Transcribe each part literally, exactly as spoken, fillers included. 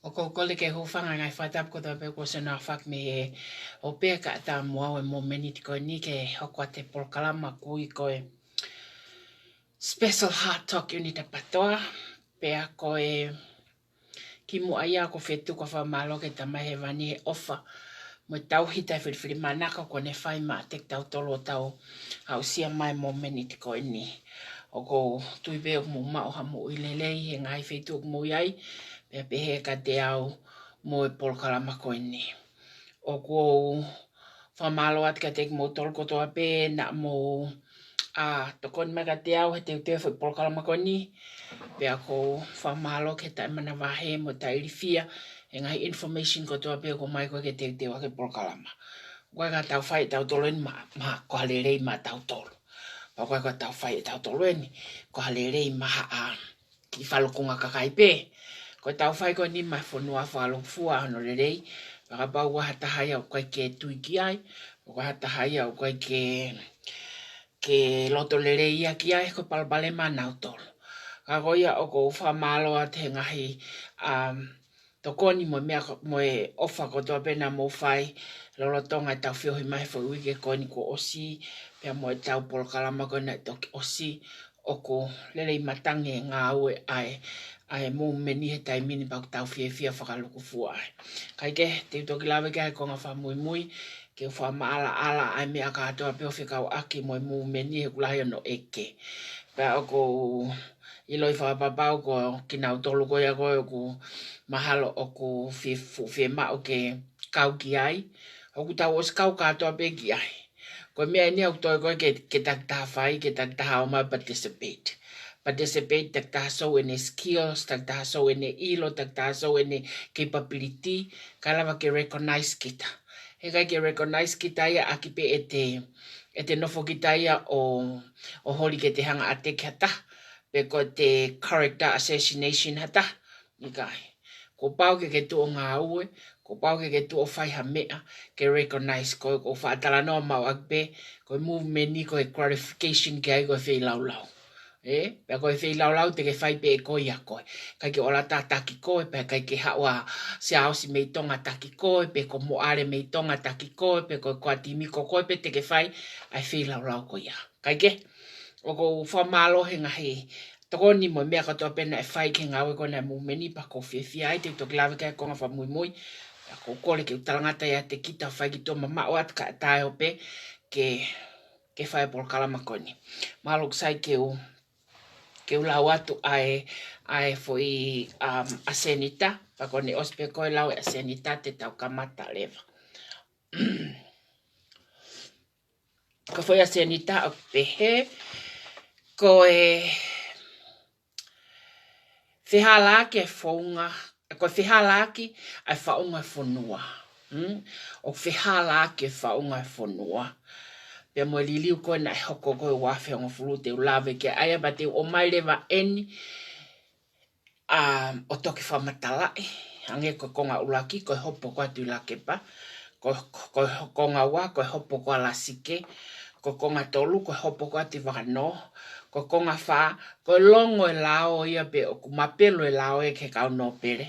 ʻOku ou kole ke hūfanga e ngaahi fakatapu kotoa pē kuo ʻosi hono aofaki mei he ope kae ʻatā mo au e momeniti ko eni ke hoko atu e polokalama ʻoku ui ko e Special Heart Talk ʻIunita Patoa, pea ko e kimuʻa ia ʻoku ou fie tuku ʻa e fakamālō ki he Tamai Hēvani he ʻofa mo e tauhi taʻefilifilimānako kuo ne fai maʻa kitautolu ʻo tau aʻusia mai e momeniti ko eni. ʻOku ou tui pē ʻoku mou maʻu ha moʻui lelei he ngaahi feituʻu ʻoku mou ʻi ai, pea pehē kiate au mo e polokalama ko eni. ʻOku ou fakamālō atu kiate kimoutolu kotoa pē naʻa mou, ā, tokoni mai kiate au he teuteu e foʻi polokalama ko eni. Pea ʻoku ou fakamālō ki he taʻemanavahē mo e taʻeilifia he ngaahi information kotoa pē ʻoku ʻomai ko ē ke teuteu ʻaki e polokalama. ʻOku ʻikai ke tau fai ʻe tautolu eni maʻa, maʻa ko ha lelei maʻatautolu. Pea ʻoku ʻikai ke tau fai ʻe tautolu eni ko ha lelei maʻa ha kiʻi falukunga kakai pē. Ko ʻetau fai ko eni maʻa e fonua fakalūkufua hono lelei. Pea kapau ʻoku ʻi ai ha taha ia ʻoku ʻikai ke tui ki ai, ʻoku ʻi ai ha taha ia ʻoku ʻikai ke, ke loto lelei ia ki ai, ko e palopalema ʻanautolu. Ka ko ia ʻoku ou fakamālō atu he ngaahi, um, tokoni mo e meʻa ko-, mo e ʻofa kotoa pē naʻa mou fai lolotonga ʻetau feohi mai he foʻi uike ko eni kuo ʻosi, pea mo ʻetau polokalama ko eni naʻe toki ʻosi. ʻOku lelei matangi e ngāue ʻa e, ʻa e movement ʻi he taimi ni pea ʻoku tau fiefia fakalūkufua ai. Kae kehe, te u toki lave ki ai he konga fakamuimui, ke u fakamaʻalaʻala ʻa e meʻa kātoa pē ʻoku fekauʻaki mo e movement ʻi he ʻoku lahi hono ʻeke. Pea ʻoku ou ʻiloʻi fakapapau ko kinautolu ko ia ko ē ʻoku mahalo ʻoku fie, fu-, fiemaʻu ke kau ki ai. ʻOku tau ʻosi kau kātoa pē ki ai. Ko e meʻa eni ʻoku toe ko ē ke, ke takitaha fai, ke takitaha ō mai participate. Participate, takitaha show ʻene skills, takitaha show ʻene ʻilo, takitaha show ʻene capability, kae lava ke recognize kita. He ʻikai ke recognize kita ia ʻaki pē ʻete, ʻete nofo kita ia ʻo, ʻo holi ke te hanga ʻo ʻateki ha taha, pe ko ʻete character assassination ha taha. ʻIkai. Kuo pau ke ke tuʻu ʻo ngāue, kuo pau ke ke tuʻu ʻo fai ha meʻa, ke recognize koe. ʻOku ou faʻa talanoa maʻu ʻaki pē, ko e movement ni ko e qualification ki ai ko e feilaulau. Ē? Pea ko e feilaulau te ke fai pē ʻe koe ia koe. ʻIkai ke ʻola tataki koe, pea ʻikai ke haʻu ʻa Siaosi mei Tonga taki koe, pe ko Moʻale mei Tonga taki koe, pe ko e Koatimi ko koe pē te ke fai ʻa e feilaulau ko ia. Kae kehe, ʻoku ou fakamālō he ngaahi tokoni mo e meʻa kotoa pē naʻe fai ki he ngāue ko eni ʻa e movement ni pea ʻoku ou fiefia ai. Te u toki lave ki ai he konga fakamuimui. Pea ʻoku ou kole ke u talangata ʻiate kita ʻo fai ki tuʻa mamaʻo atu kae ʻatā e ope ke, ke fai e polokalama ko eni. Mahalo ʻoku sai ke u, ke u lau atu ʻa e, ʻa e foʻi, um, ʻasenita, pea ko ʻene ʻosi pē ko ē lau e ʻasenita te tau kamata leva. Ko e foʻi ʻasenita ʻoku pehē, ko e fehālaaki e founga, ko e fehālaaki ʻa e faʻunga e fonua. Hmm? ʻOku fehālaaki e faʻunga e fonua. Pea mo e liliu ko ē naʻe hoko ko ē ua afe hongofulu te u lave ki ai, pea te u ʻomai leva eni, ʻa, ʻo toki fakamatalaʻi, hangē ko e konga ʻuluaki, ko e hopo ko ē atu ʻi Lakepa, ko, ko, ko e konga ua, ko e hopo ko ē ʻa Lasike, ko e konga tolu, ko e hopo ko ē atu ʻi Vakanō, ko e konga fā, ko e longo e lao ia pe ʻoku mapelu e lao ia ki he kau nōpele.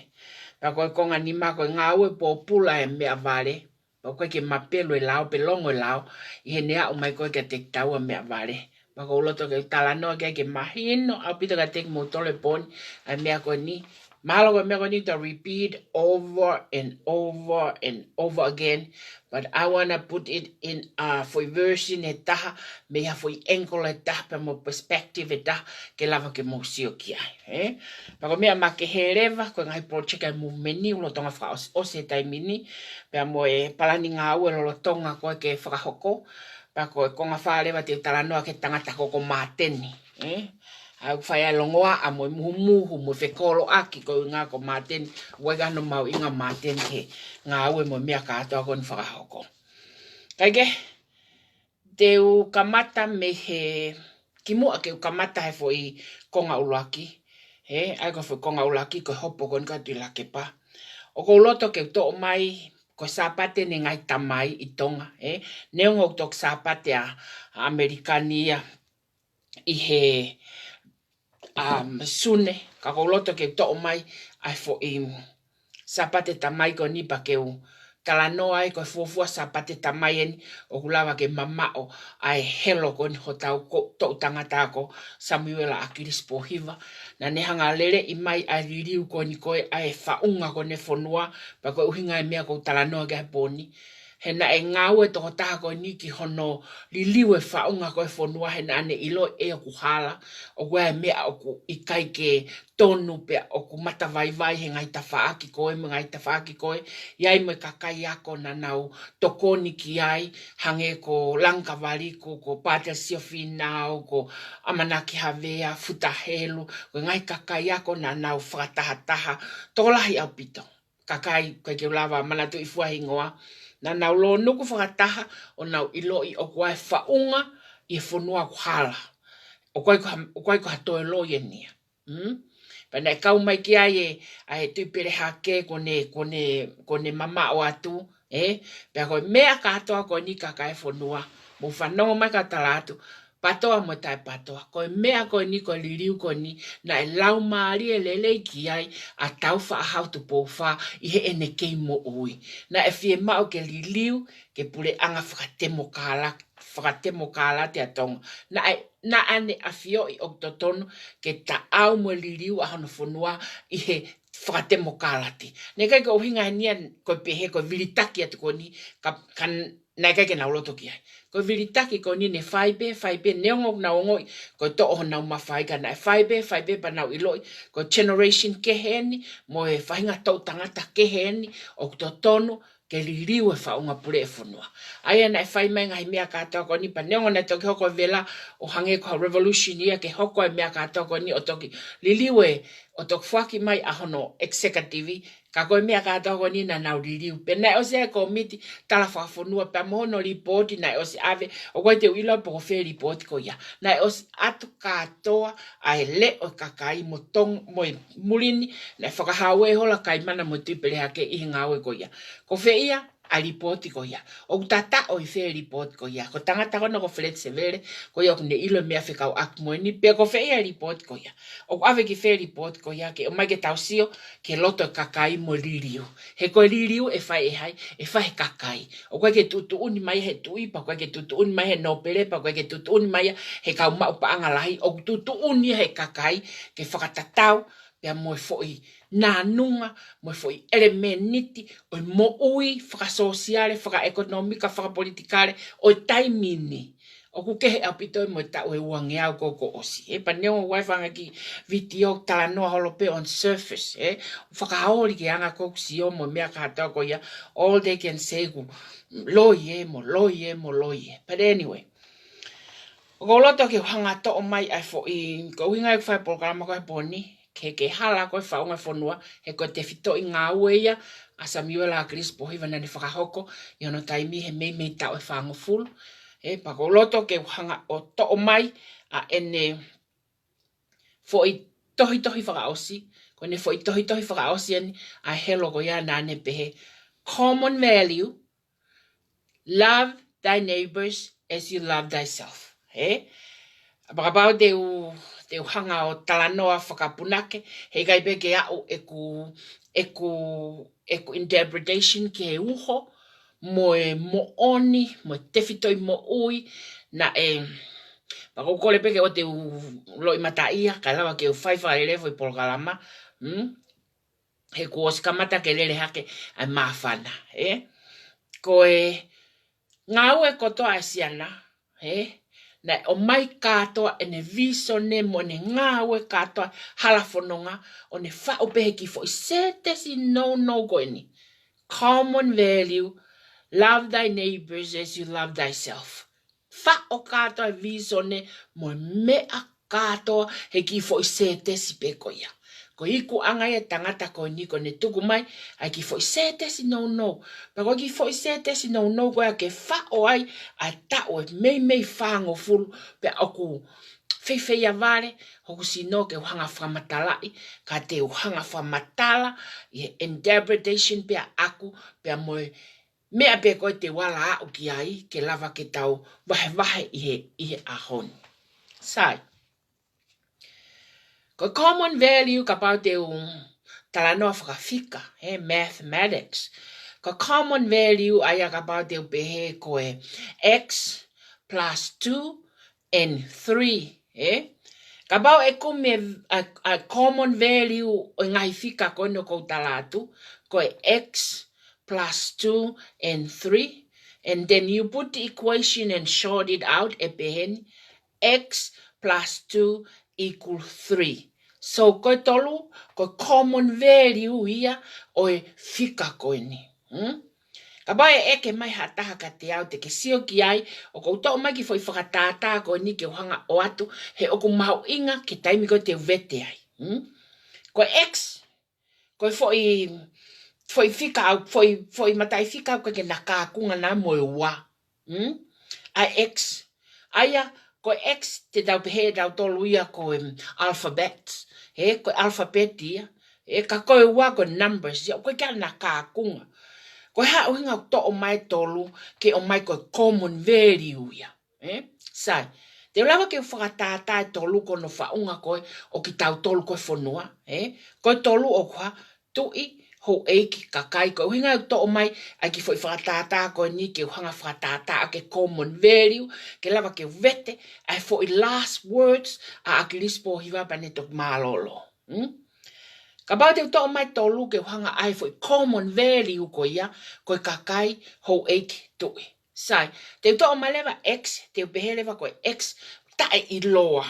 Pea ko e konga nima, ko e ngāue pōpula e meʻavale, pea ʻoku ʻikai ke mapelu e lao pe longo e lao ʻi heʻene aʻu mai ko ē kiate kitaua meʻavale. Pea ʻoku ou loto ke u talanoa ki ai ke mahino ʻaupito kiate kimoutolu he pō ni ʻa e meʻa ko eni. Mahalo ko e meʻa ko eni te u repeat over and over and over again. But I wanna put it in a foʻi version ʻe taha, mei ha foʻi angle ʻe taha, pea mo e perspective ʻe taha, ke lava ke mou sio ki ai, ē? Pea ko e meʻa makehe leva, ko e ngaahi project ʻa e movement ni, ʻoku lolotonga fakaʻosiʻosi he taimi ni, pea mo e palani ngāue lolotonga ko ē ke fakahoko. Pea ko e konga fā leva te u talanoa ki he tangata ko, ko Māteni, ē? ʻA ia ʻoku fai ai e longoaʻa mo e muhumuhu mo e fekoloʻaki, ko e ʻuhinga ko Māteni, ʻoku ʻikai ke ʻi ai hano mahuʻinga ʻa Māteni ki he ngāue mo e meʻa kātoa ko eni ʻoku fakahoko. Kae kehe, te u kamata mei he, kimuʻa ke u kamata he foʻi konga ʻuluaki, ē, ʻa ia ko e foʻi konga ʻuluaki ko e hopo ko eni ko ē atu ʻi Lakepa. ʻOku ou loto ke u toʻo mai, ko e Sāpate ʻa e ngaahi tamai ʻi Tonga, ē, neongo ʻoku toki Sāpate ʻa, ʻa ʻAmelika ni ia ʻi he, um, Sune, ka ʻoku ou loto ke u toʻo mai ʻa e foʻi, um, Sāpate Tamai ko eni pea ke u talanoa ai, ko e fuofua Sāpate Tamai eni ʻoku lava ke mamaʻo ʻa e helo ko eni hotau ko, toʻu tangata ko Samuela ʻAkilisi Pōhiva. Naʻa ne hanga leleʻi mai ʻa e liliu ko eni ko e ʻa e faʻunga ko eni e fonua, pea ko e ʻuhinga e meʻa ʻoku ou talanoa ki ai he pō ni. He naʻe ngāue tokotaha ko eni ki hono liliu e faʻunga ko e fonua he naʻa ne ʻiloʻi ʻe ʻoku hala, ʻoku ʻi ai e meʻa ʻoku ʻikai ke tonu pea ʻoku matavaivai he ngaahi tafaʻaki ko ē mo e ngaahi tafaʻaki ko ē, ʻi ai mo e kakai ako naʻa nau tokoni ki ai, hangē ko Langkavaliku, ko Pātele Siofīnau, ko ʻAmanaki Havea, Futa Helu, ko e ngaahi kakai ako naʻa nau fakatahataha, tokolahi ʻaupito. Kakai, ʻikai ke u lava manatuʻi fua hingoa, naʻa nau lōnuku fakataha ʻo nau ʻiloʻi ʻoku ʻi ai e faʻunga ʻi he fonua ʻoku hala. ʻOku ʻikai ko ha, ʻoku ʻikai ko ha toe loi eni ia. Mm? Pea naʻe kau mai ki ai e, ʻa e Tuʻi Pelehake ko ʻene, ko ʻene, ko ʻene mamaʻo atu, ē? Pea ko e meʻa kātoa ko eni kakai e fonua, mou fanongo mai ka tala atu, PATOA mo e taʻe PATOA. Ko e meʻa ko eni, ko e liliu ko eni, naʻe laumālie lelei ki ai ʻa Taufaʻahau Tupou Fā ʻi heʻene kei moʻui. Naʻe fiemaʻu ke liliu, ke puleʻanga fakatemokala, fakatemokālati ʻa Tonga. Naʻe, naʻa ne ʻafioʻi ʻoku totonu ke taʻau mo e liliu ʻa hono fonua ʻi he fakatemokālati. Naʻe ʻikai ko e ʻuhinga eni ia ko e pehē ko e vilitaki atu ko eni, ka, ka naʻe ʻikai ke nau loto ki ai. Ko e vilitaki ko eni ne fai pē, fai pē, neongo ʻoku nau ongoʻi ko e toʻo honau mafai, ka naʻe fai pē, fai pē pea nau ʻiloʻi ko e generation kehe eni, mo e faʻahinga toʻu tangata kehe eni, ʻoku totonu ke liliu e faʻunga pule e fonua. ʻA ia naʻe fai mai ngaahi meʻa kātoa ko eni pea neongo naʻe toki hoko e vela ʻo hangē ko ha revolution ia ke hoko e meʻa kātoa ko eni ʻo toki liliu e, ʻo toki foaki mai ʻa hono executive, ka ko e meʻa kātoa ko eni naʻa nau liliu. Pea naʻe ʻosi ʻa e kōmiti tala fakafonua pea mo hono lipooti naʻe ʻosi ʻave, ʻoku ʻikai te u ʻilo pe ko fē lipooti ko ia. Naʻe ʻosi ʻatu kātoa ʻa e leʻo e kakai mo Tong-, mo e muli ni, naʻe fakahāueʻi hola Kaimana mo Tuʻi Pelehake ʻi he ngāue ko ia. Ko fē ia ʻa e lipooti ko ia? ʻOku tataʻo ʻi fē lipooti ko ia? Ko e tangata ko ena ko Feleti Sevele, ko ia ʻoku ne ʻilo e meʻa fekauʻaki mo eni, pea ko fē ia e lipooti ko ia? ʻOku ʻave ki fē lipooti ko ia ke ʻomai ke tau sio ki he loto e kakai mo e liliu? He ko e liliu ʻe fai ʻe hai? ʻE fai ʻe he kakai. ʻOku ʻikai ke tuʻutuʻuni mai ia he tuʻi, pea ʻoku ʻikai ke tuʻutuʻuni mai ia he nōpele, pea ʻoku ʻikai ke tuʻutuʻuni mai ia he kau maʻu paʻanga lahi, ʻoku tuʻutuʻuni ia he kakai ke fakatatau pea mo e foʻi nānunga, mo e foʻi ʻelemēniti ʻo e moʻui fakasōsiale, fakaʻekonōmika, fakapolitikale ʻo e taimi ni. ʻOku kehe ʻaupito ia mo e taʻu ʻe uangeau ko ē kuo ʻosi. Ē, pea neongo ʻoku ʻi ai e fanga kiʻi vitiō talanoa holo pē on surface, ē? Fakaoli ki he anga ko ē ʻoku sio mo e meʻa kātoa ko ia, all they can say ko e loi ē, mo e loi ē, mo e loi ē. But anyway, ʻoku ou loto ke u hanga toʻo mai ʻa e foʻi, ko e ʻuhinga ia ʻeku fai e polokalama ko ē he pō ni, ke, ke hala ko ē e faʻunga e fonua, he ko e tefitoʻi ngāue ia ʻa Samuela ʻAkilisi Pōhiva naʻa ne fakahoko ʻi hono taimi he meimei taʻu ʻe fāngofulu. Ē, pea ʻoku ou loto ke u hanga ʻo toʻo mai ʻa ʻene foʻi tohitohi fakaʻosi, ko ʻene foʻi tohitohi fakaʻosi eni ʻa e helo ko ia naʻa ne pehē, common value, love thy neighbors as you love thyself. Ē? Pea kapau te u, te u hanga ʻo talanoa fakapunake, heʻikai pē ke aʻu ʻeku, ʻeku, ʻeku interpretation ki he uho, mo e moʻoni, mo e tefitoʻi moʻui, naʻe, pea ʻoku ou kole pē ke ʻoua te u loʻimataʻia, kae lava ke u fai fakalelei e foʻi polokalama, mm? He kuo ʻosi kamata ke lele hake ʻa e māfana, ē? Ko e ngāue kotoa ʻa e siana, ē? Naʻe ʻomai kātoa ʻene vīsone mo ʻene ngāue kātoa hala fononga, ʻo ne faʻu pē he kiʻi foʻi sētesi nounou ko eni. Common value, love thy neighbors as you love thyself. Faʻo kātoa e vīsone mo e meʻa kātoa he kiʻi foʻi sētesi pē ko ia. Ko e ikuʻanga ia e tangata ko eni ko ʻene tuku mai ʻa e kiʻi foʻi sētesi nounou. Pea ko e kiʻi foʻi sētesi nounou ko ia ke faʻo ai ʻa e taʻu ʻe meimei fāngofulu, pea ʻoku feifeia vale hoku sino ke u hanga fakamatalaʻi, ka te u hanga fakamatala ʻi he interpretation pē ʻaʻaku, pea mo e meʻa pē ko ē te u ala aʻu ki ai, ke lava ke tau vahevahe ʻi he, ʻi he ʻaho ni. Sai. Ko e common value kapau te u talanoa fakafika, ē, mathematics. Ko e common value ʻa ia kapau te u pehē ko e x plus two and three, ē? Kapau ʻe kumi ʻa e common value ʻo e ngaahi fika ko eni ʻoku ou tala atu, ko e x plus two and three, and then you put the equation and short it out, ʻe pehē ni, x plus two equal three. So, ko e tolu, ko e common value ia ʻo e fika ko eni. Hmm? Kapau ʻe ʻeke mai ha taha kiate au te ke sio ki ai, ʻoku ou toʻo mai e kiʻi foʻi fakatātā ko eni ke u hanga ʻoatu, he ʻoku mahuʻinga ki he taimi ko ē te u vete ai. Hmm? Ko e x, ko e foʻi, foʻi fika ʻoku, foʻi, foʻi mataʻifika ʻoku ʻikai ke na kākunga na mo e ua. Hmm? ʻA e x. ʻA ia, ko e x te tau pehē ʻe tautolu ia ko e, mm, alphabet. Ē, ko e alphabet ia. Ē, ka ko e ua ko e numbers ia, ʻoku ʻikai ke na kākunga. Ko e hā e ʻuhinga ʻoku toʻo mai e tolu ke ʻomai ko e common value ia? Ē? Sai. Te u lava ke u fakatātā e tolu ko hono faʻunga ko ē ʻo kitautolu ko e fonua. Ē? Ko e tolu ʻoku hā? Tuʻi, houʻeiki, kakai. Ko e ʻuhinga ʻoku toʻo mai ʻa e kiʻi foʻi fakatātā ko eni ke u hanga fakatātā ʻaki e common value, ke lava ke u vete ʻa e foʻi last words ʻa ʻAkilisi Pōhiva pea ne toki mālōlō. Hmm? Kapau te u toʻo mai e tolu ke u hanga ʻai e foʻi common value ko ia, ko e kakai, houʻeiki, tuʻi. Sai, te u toʻo mai leva x, te u pehē leva ko e x taʻeʻiloa.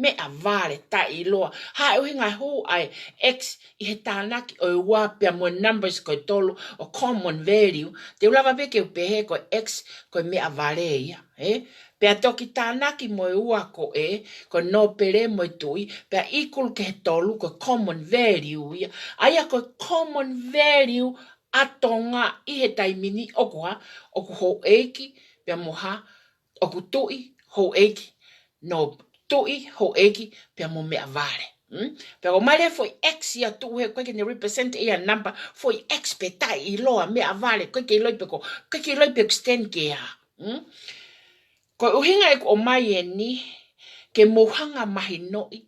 Meʻavale taʻeʻiloa. Hā e ʻuhinga e hū ʻa e x ʻi he tānaki ʻo e ua pea mo e numbers ko e tolu ʻo common value? Te u lava pē ke u pehē ko e x ko e meʻavale ia, ē? Pea toki tānaki mo e ua ko ē, ko e nōpele mo e tuʻi, pea equal ki he tolu ko e common value ia. ʻA ia ko e common value ʻa Tonga ʻi he taimi ni ʻoku hā? ʻOku houʻeiki, pea mo hā? ʻOku tuʻi, houʻeiki, no tuʻi, houʻeiki, pea mo meʻavale. Hmm? Pea ʻomai leva e foʻi x ia tuʻu he ʻoku ʻikai ke ne represent ia e number, foʻi x pē taʻeʻiloa, meʻavale, ʻoku ʻikai ke ʻiloʻi pe ko, ʻoku ʻikai ke ʻiloʻi pe ʻoku stand ki he hā. Hmm? Ko e ʻuhinga ʻeku ʻomai eni, ke mou hanga mahinoʻi,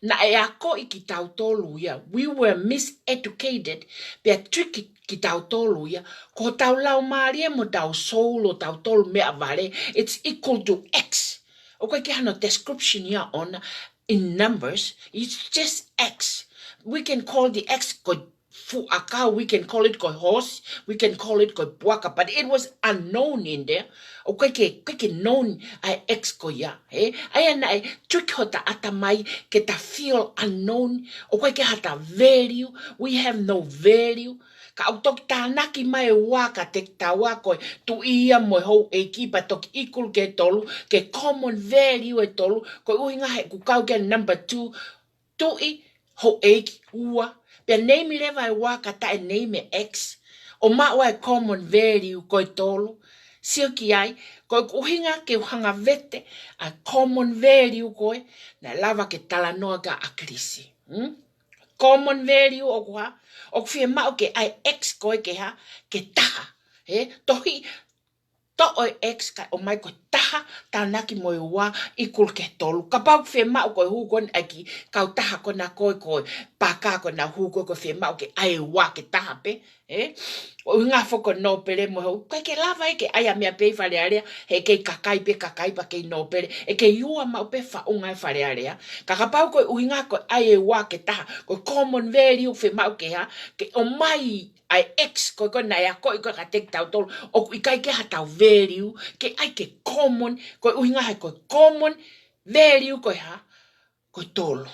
naʻe akoʻi kitautolu ia, we were miseducated, pea trick kitautolu ia, ko hotau laumālie mo hotau soul ʻo tautolu meʻavale, it's equal to x. ʻOku ʻikai ke hano description ia ʻona in numbers, it's just x. We can call the x ko e fuʻu ʻakau, we can call it ko e horse, we can call it ko e puaka, but it was unknown in there. ʻOku ʻikai ke, ʻikai ke known ʻa e x ko ia, ē? ʻA ia naʻe trick hota ʻatamai ke ta feel unknown, ʻoku ʻikai ke hata value, we have no value. Ka ʻoku toki tānaki mai e ua kiate kitaua ko e tuʻi ia mo e houʻeiki pea toki equal ki he tolu, ke common value e tolu, ko e ʻuhinga he ʻoku kau ki he number two, tuʻi, houʻeiki, ua. Pea name leva e ua ka taʻe name e x. ʻO maʻu ʻa e common value ko e tolu. Sio ki ai, ko e ʻuhinga ke u hanga vete ʻa e common value ko ē naʻe lava ke talanoa ki ai ʻa ʻAkilisi. Hmm? Common value ʻoku hā? ʻOku fiemaʻu ke ʻai e x ko ē ke hā? Ke taha. Ē? Tohi, toʻo e x kae ʻomai ko e taha, tānaki mo e ua, equal ki he tolu. Kapau ʻoku fiemaʻu ko e hū ko eni ʻa e kiʻi kautaha ko ena ko ē, ko e paka ko ena hū ko ē, ʻoku fiemaʻu ke ʻai e ua ke taha pē, ē? ʻUhinga foki ko e nōpele mo e hou, ʻikai ke lava ia ke ʻai ha meʻa pē ʻi Fale Alea, he kei kakai pē kakai pea kei nōpele, ʻe kei ua maʻu pē faʻunga e Fale Alea. Ka kapau ko e ʻuhinga ko e ʻai e ua ke taha, ko e common value ʻoku fiemaʻu ke hā? Ke ʻomai ʻa e x ko ē ko ē naʻe akoʻi ko ē kiate kitautolu, ʻoku ʻikai ke hata value, ke ʻai ke common, ko e ʻuhinga he ko e common value ko e hā? Ko e tolu.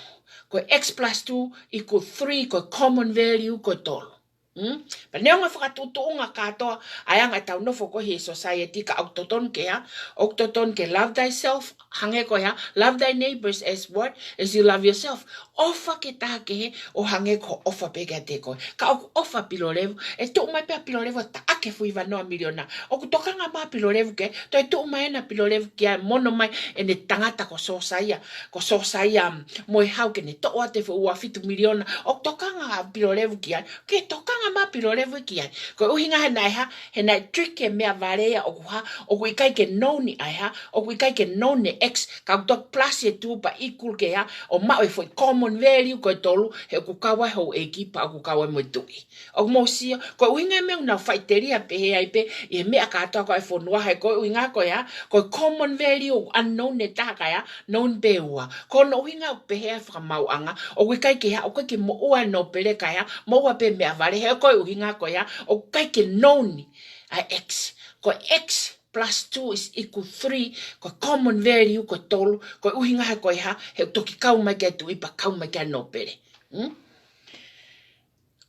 Ko e x plus two equal three, ko e common value ko e tolu. Hmm? Pea neongo e fakatuʻutuʻunga kātoa ʻa e anga ʻetau nofo ko ē he society, ka ʻoku totonu ke hā? ʻOku totonu ke love thyself, hangē ko e hā? Love thy neighbors as what? As you love yourself. ʻOfa ki he taha kehe ʻo hangē ko hoʻo ʻofa pē kiate koe. Ka ʻoku ʻofa Pilolevu, ʻe tuʻu mai pē ʻa Pilolevu ʻo taʻaki ke fuivanoa miliona. ʻOku tokanga mai Pilolevu ke, toe tuʻu mai ʻena Pilolevu ki ai, mono mai ʻene tangata ko Sōsaia, ko Sōsaia, mm, Moehau ke ne toʻo atu e foʻi ua fitu miliona. ʻOku tokanga ʻa Pilolevu ki ai, ke tokanga mai Pilolevu ki ai. Ko e ʻuhinga he naʻe hā, he naʻe trick e meʻavale ia ʻoku hā, ʻoku ʻikai ke known ʻa e hā, ʻoku ʻikai ke known e X, ka ʻoku toki plus e two pea equal ke hā, ʻo maʻu e foʻi common value ko e tolu, he ʻoku kau ai houʻeiki pea ʻoku kau ai mo e tuʻi. ʻOku mou sio, ko e ʻuhinga e meʻa ʻoku nau faʻiteliha pehē ai pē, ʻi he meʻa kātoa ko e fonua he ko e ʻuhinga ko e hā, ko e common value ʻoku unknown e taha ka e hā, known pē ua. Ko hono ʻuhinga ʻoku pehē ai e fakamaauʻanga, ʻoku ʻikai ke hā, ʻoku ʻikai ke moʻua e nōpele ka e hā, moʻua pē meʻavale, he ko e ʻuhinga ko e hā, ʻoku ʻikai ke known ʻa e X. Ko e X plus two is equal three, ko e common value ko e tolu, ko e ʻuhinga he ko e hā, he ʻoku toki kau mai ki ai e tuʻi pea kau mai ki ai e nōpele. Hmm?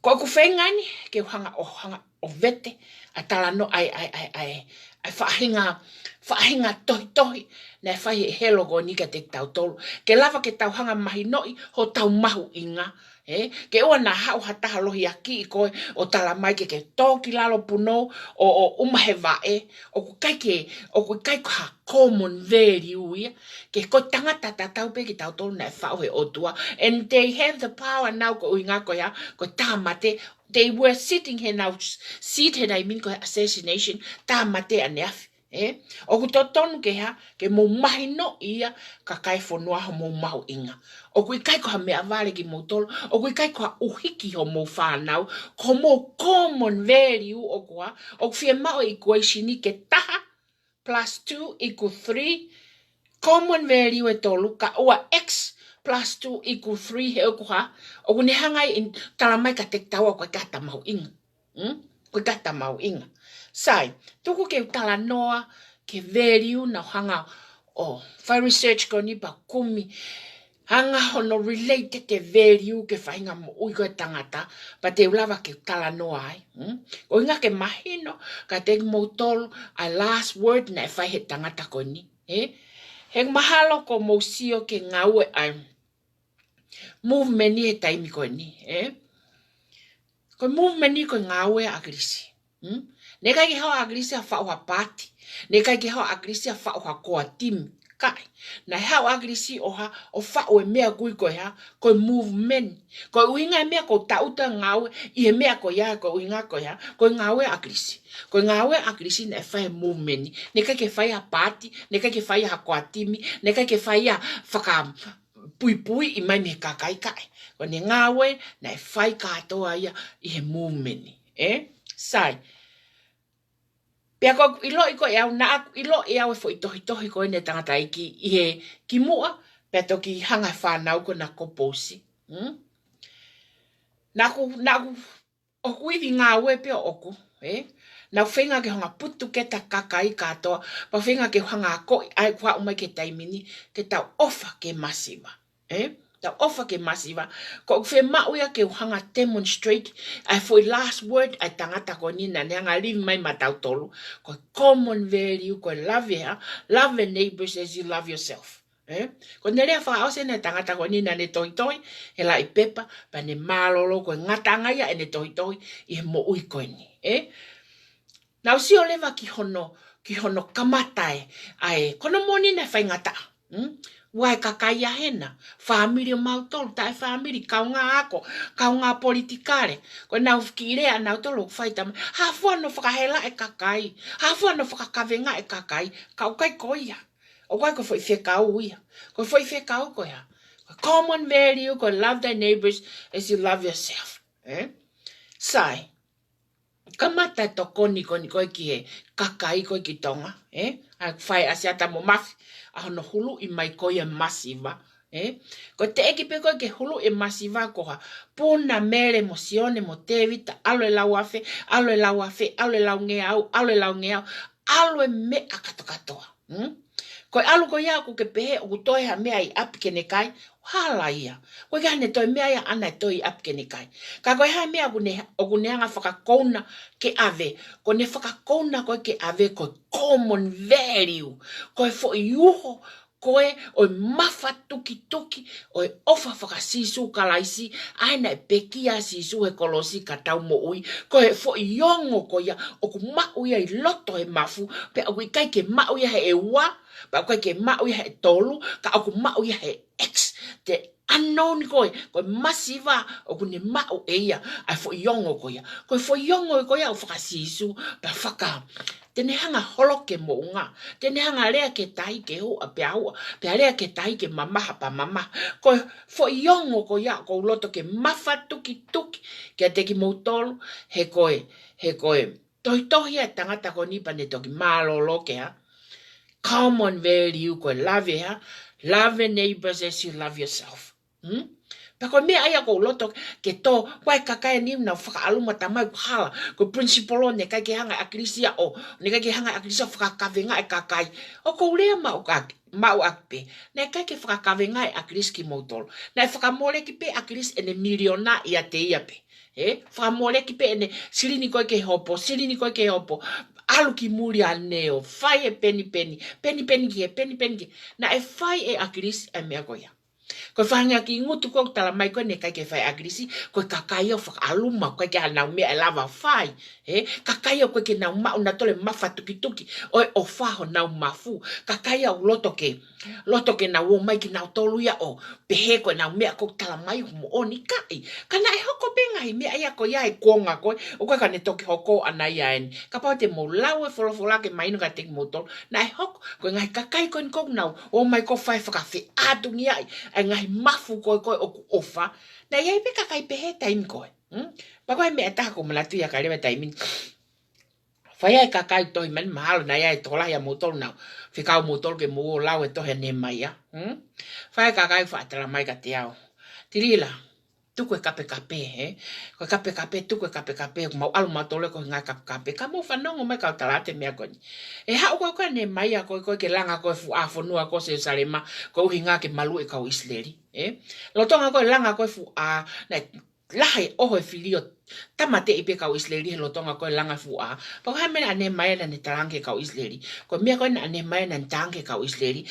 Ko ʻeku feinga eni, ke u hanga ʻo, hanga ʻo vete, ʻa e talanoa ʻa e, ʻa e, ʻa e, ʻa e, ʻa e faʻahinga, faʻahinga tohitohi, naʻe fai ʻe he helo ko eni kiate kitautolu. Ke lava ke tau hanga mahinoʻi, hotau mahuʻinga. Ē, ke ʻoua naʻa haʻu ha taha lohiakiʻi koe, ʻo tala mai ke ke tō ki lalo punou, ʻo, ʻo ʻuma he vaʻe, ʻoku ʻikai ke, ʻoku ʻikai ko ha common value ia, ke ko e tangata tatau pē kitautolu naʻe faʻu he ʻOtua. And they have the power now ko e ʻuhinga ko e hā, ko e tāmate. They were sitting he nau s-, sit he nai min ko e assassination, tāmate ʻaneafi. Ē? ʻOku totonu ke hā, ke mou mahinoʻi ia kakai e fonua homou mahuʻinga. ʻOku ʻikai ko ha meʻavale kimoutolu, ʻoku ʻikai ko ha ʻuhiki homou fānau, ko homou common value ʻoku hā, ʻoku fiemaʻu e equation ke taha plus two equal three, common value e tolu, kae ʻoua X plus two equal three he ʻoku hā, ʻoku ne hanga ʻo tala mai kiate kitaua ko e kata mahuʻinga. Hmm? Ko e kata mahuʻinga. Sai, tuku ke u talanoa ki he value naʻa ku hanga ʻo fai research ko eni pea kumi hanga hono related e value ki he faʻahinga moʻui ko e tangata, pea te u lava ke u talanoa ai. Hmm? ʻUhinga ke mahino kiate kimoutolu ʻa e last word naʻe fai ʻe he tangata ko eni. Ē? He mahalo kuo mou sio ki he ngāue ʻa e movement ʻi he taimi ko eni, ē? Ko e movement ʻi he ko e ngāue ʻa ʻAkilisi. Hmm? Naʻe ʻikai ke haʻu ʻa ʻAkilisi ʻo faʻu ha paati. Naʻe ʻikai ke haʻu ʻa ʻAkilisi ʻo faʻu ha core team. ʻIkai. Naʻe haʻu ʻa ʻAkilisi ʻo hā, ʻo faʻu e meʻa ko ē ko e hā, ko e movement. Ko e ʻuhinga e meʻa ko e taʻuta ngāue, ʻi he meʻa ko ia, ko e ʻuhinga ko e hā, ko e ngāue ʻa ʻAkilisi. Ko e ngāue ʻa ʻAkilisi naʻe fai e movement. Naʻe ʻikai ke fai ha paati, naʻe ʻikai ke fai ha core team, naʻe ʻikai ke fai ha faka puipuiʻi mai mei he kakai, ʻikai. Ko ʻene ngāue naʻe fai kātoa ia ʻi he movement, ē? Sai. Pea ko ʻeku ʻiloʻi ko ē au, naʻa ku ʻiloʻi au e foʻi tohitohi ko eni ʻa e tangataʻeiki ʻi he kimuʻa, pea toki hanga ʻe he fānau ko ena ʻo compose. Hmm? Naʻa ku, naʻa ku ʻOku ivi ngāue pē ʻoʻoku, ē? Naʻa ku feinga ke hanga ʻo put together e kakai kātoa, pea feinga ke hanga ʻo akoʻi ʻa ē kuo haʻu mai ki he taimi ni, ke tau ʻofa ki he masiva, ē? Tau ʻofa ki he masiva. Ko ʻeku fiemaʻu ia ke u hanga ʻo demonstrate ʻa e foʻi last word ʻa e tangata ko eni naʻa ne hanga ʻo live mai maʻatautolu. Ko e common value, ko e love, ē? Love your neighbors as you love yourself. Ē? Ko ʻene lea fakaʻosi ʻena ʻa e tangata ko eni naʻa ne tohitohi he laʻi pepa, pea ne mālōlō ko e ngataʻanga ia ʻene tohitohi ʻi he moʻui ko eni. Ē? Naʻa ku sio leva ki hono, ki hono kamata ē, ʻa e, ko hono moʻoni naʻe faingataʻa. Hmm? Ua e kakai ia hena, fāmili ʻo mautolu, taʻefāmili, kaungā ako, kaungā politikale. Ko ʻenau kiʻi lea ʻanautolu ʻoku fai tama, hā fua hono fakahela e kakai, hā fua hono fakakavenga e kakai, ka ʻoku ʻikai ko ia. ʻOku ʻikai ko e foʻi fekau ia. Ko e foʻi fekau ko e hā? Ko e common value, ko e love thy neighbors as you love yourself. Ē? Sai. Kamata e tokoni ko eni ko ē ki he kakai ko ē ki Tonga. Ē? ʻA e fai ʻa Siata mo Mafi, ʻa hono huluʻi mai ko ia e masiva. Ē? Ko e teʻeki pē ko ē ke huluʻi e masiva ko ha Puna, Mele mo Sione mo Tēvita, ʻalu e lau afe, ʻalu e lau afe, ʻalu e lau ngeau, ʻalu e lau ngeau, ʻalu e meʻa kātokātoa. Hmm? Ko e ʻalu ko ia ʻoku ke pehē ʻoku toe ha meʻa ʻi ʻapi ke ne kai, hala ia. ʻOku ʻikai ke ne toe meʻa ia ʻana ʻe toe ʻi ʻapi ke ne kai. Ka ko e hā e meʻa ʻoku ne, ʻoku ne hanga ʻo fakakouna ke ʻave, ko ʻene fakakouna ko ē ke ʻave ko e common value. Ko e foʻi uho, ko ē ʻo e mafatukituki ʻo e ʻofa faka-Sīsū Kalaisi, ʻa ia naʻe pekia Sīsū he kolosi ka tau moʻui. Ko e foʻi ongo ko ia ʻoku maʻu ia ʻi loto he mafu, pea ʻoku ʻikai ke maʻu ia he ua, pea ʻoku ʻikai ke maʻu ia he tolu, ka ʻoku maʻu ia he X, the unknown ko ē, ko e masiva ʻoku ne maʻu ʻe ia ʻa e foʻi ongo ko ia. Ko e foʻi ongo ko ia ʻoku faka-Sīsū, pea faka-, te ne hanga holo ke moʻunga, te ne hanga lea ke tahi ke huʻa pea huʻa, pea lea ke tahi ke mamaha pea mamaha. Ko e foʻi ongo ko ia ʻoku ou loto ke mafatukituki kiate kimoutolu, he ko e, he ko e tohitohi ʻa e tangata ko eni pea ne toki mālōlō ke ha common value ko e love ha, love your neighbors as you love yourself. Hmm? Pea ko e meʻa ia ʻoku ou loto ke tō, ko e kakai ni naʻa nau fakaʻaluma tamai kuo hala, ko e principle ʻoku ʻikai ke hanga ʻe ʻAkilisi ia ʻo, ʻoku ʻikai ke hanga ʻe ʻAkilisi ʻo fakakavenga e kakai. ʻOku ou lea maʻu ʻaki, maʻu ʻaki pē. Naʻe ʻikai ke fakakavenga ʻe ʻAkilisi kimoutolu. Naʻe fakamoleki pē ʻe ʻAkilisi ʻene miliona ʻiate ia pē. Ē, fakamoleki pē ʻene silini ko ē ke hopo, silini ko ē ke hopo. ʻAlu ki muli ʻa e neo, fai e penipeni, penipeni ki he, penipeni ki he. Naʻe fai ʻe ʻAkilisi ʻa e meʻa ko ia. Ko e faʻahinga kiʻi ngutu ko ē ʻoku tala mai ko ē naʻe ʻikai ke fai ʻe ʻAkilisi, ko e kakai ʻoku fakaʻaluma, ʻoku ʻikai ke ʻi ai haʻanau meʻa ʻe lava fai. Ē, kakai ʻoku ʻikai ke nau maʻu nautolu e mafatukituki ʻo e ʻofa honau mafu. Kakai ʻoku loto ke, loto ke nau ō mai kinautolu ia ʻo pehē ko ʻenau meʻa ʻoku tala mai ʻoku moʻoni, ʻikai. Ka naʻe hoko pē ngaahi meʻa ia ko ia he kuonga ko ē, ʻoku ʻikai ke ne toki hoko ʻana ia eni. Kapau te mou lau e folofola ke mahino kiate kimoutolu, naʻe hoko, ko e ngaahi kakai ko eni ʻoku nau ō mai ʻo fai fakafeʻātungiaʻi ʻa e ngaahi mafu ko ē ko ē ʻoku ʻofa. Naʻe ʻi ai pē kakai pehē taimi ko ē. Hmm? Pea ko e meʻa ʻe taha ʻoku ou manatuʻi ʻa e kakai leva taimi ni. Fai ʻa e kakai tohi mani mahalo naʻe ʻi ai e tokolahi ʻa moutolu naʻa nau fekau moutolu ke mou ō lau e tohi ʻa Nehemaia. Hmm? Fai ʻa e kakai faʻa tala mai kiate au, Tilila, tuku e kapekape, ē? Ko e kapekape, tuku e kapekape, ʻoku mau ʻalu mautolu ko e ngaahi kapekape. Ka mou fanongo mai kau tala atu e meʻa ko eni. ʻE haʻu ko ē ko ē ʻa Nehemaia ko ē ko ē ke langa ko ē fuʻu ʻā fonua ko Selusalema, ko e ʻuhinga ke maluʻi e kau ʻIsileli, ē? Lolotonga ko ē langa ko ē fuʻu ʻā, naʻe lahi ʻoho e fili ʻo tāmateʻi pē kau ʻIsileli he lolotonga ko ē langa fuʻu ʻā. Pea ko e hā e meʻa naʻa Nehemaia naʻa ne talaange ki he kau ʻIsileli? Ko e meʻa ko ē naʻa Nehemaia naʻa ne talaange ki he kau ʻIsileli,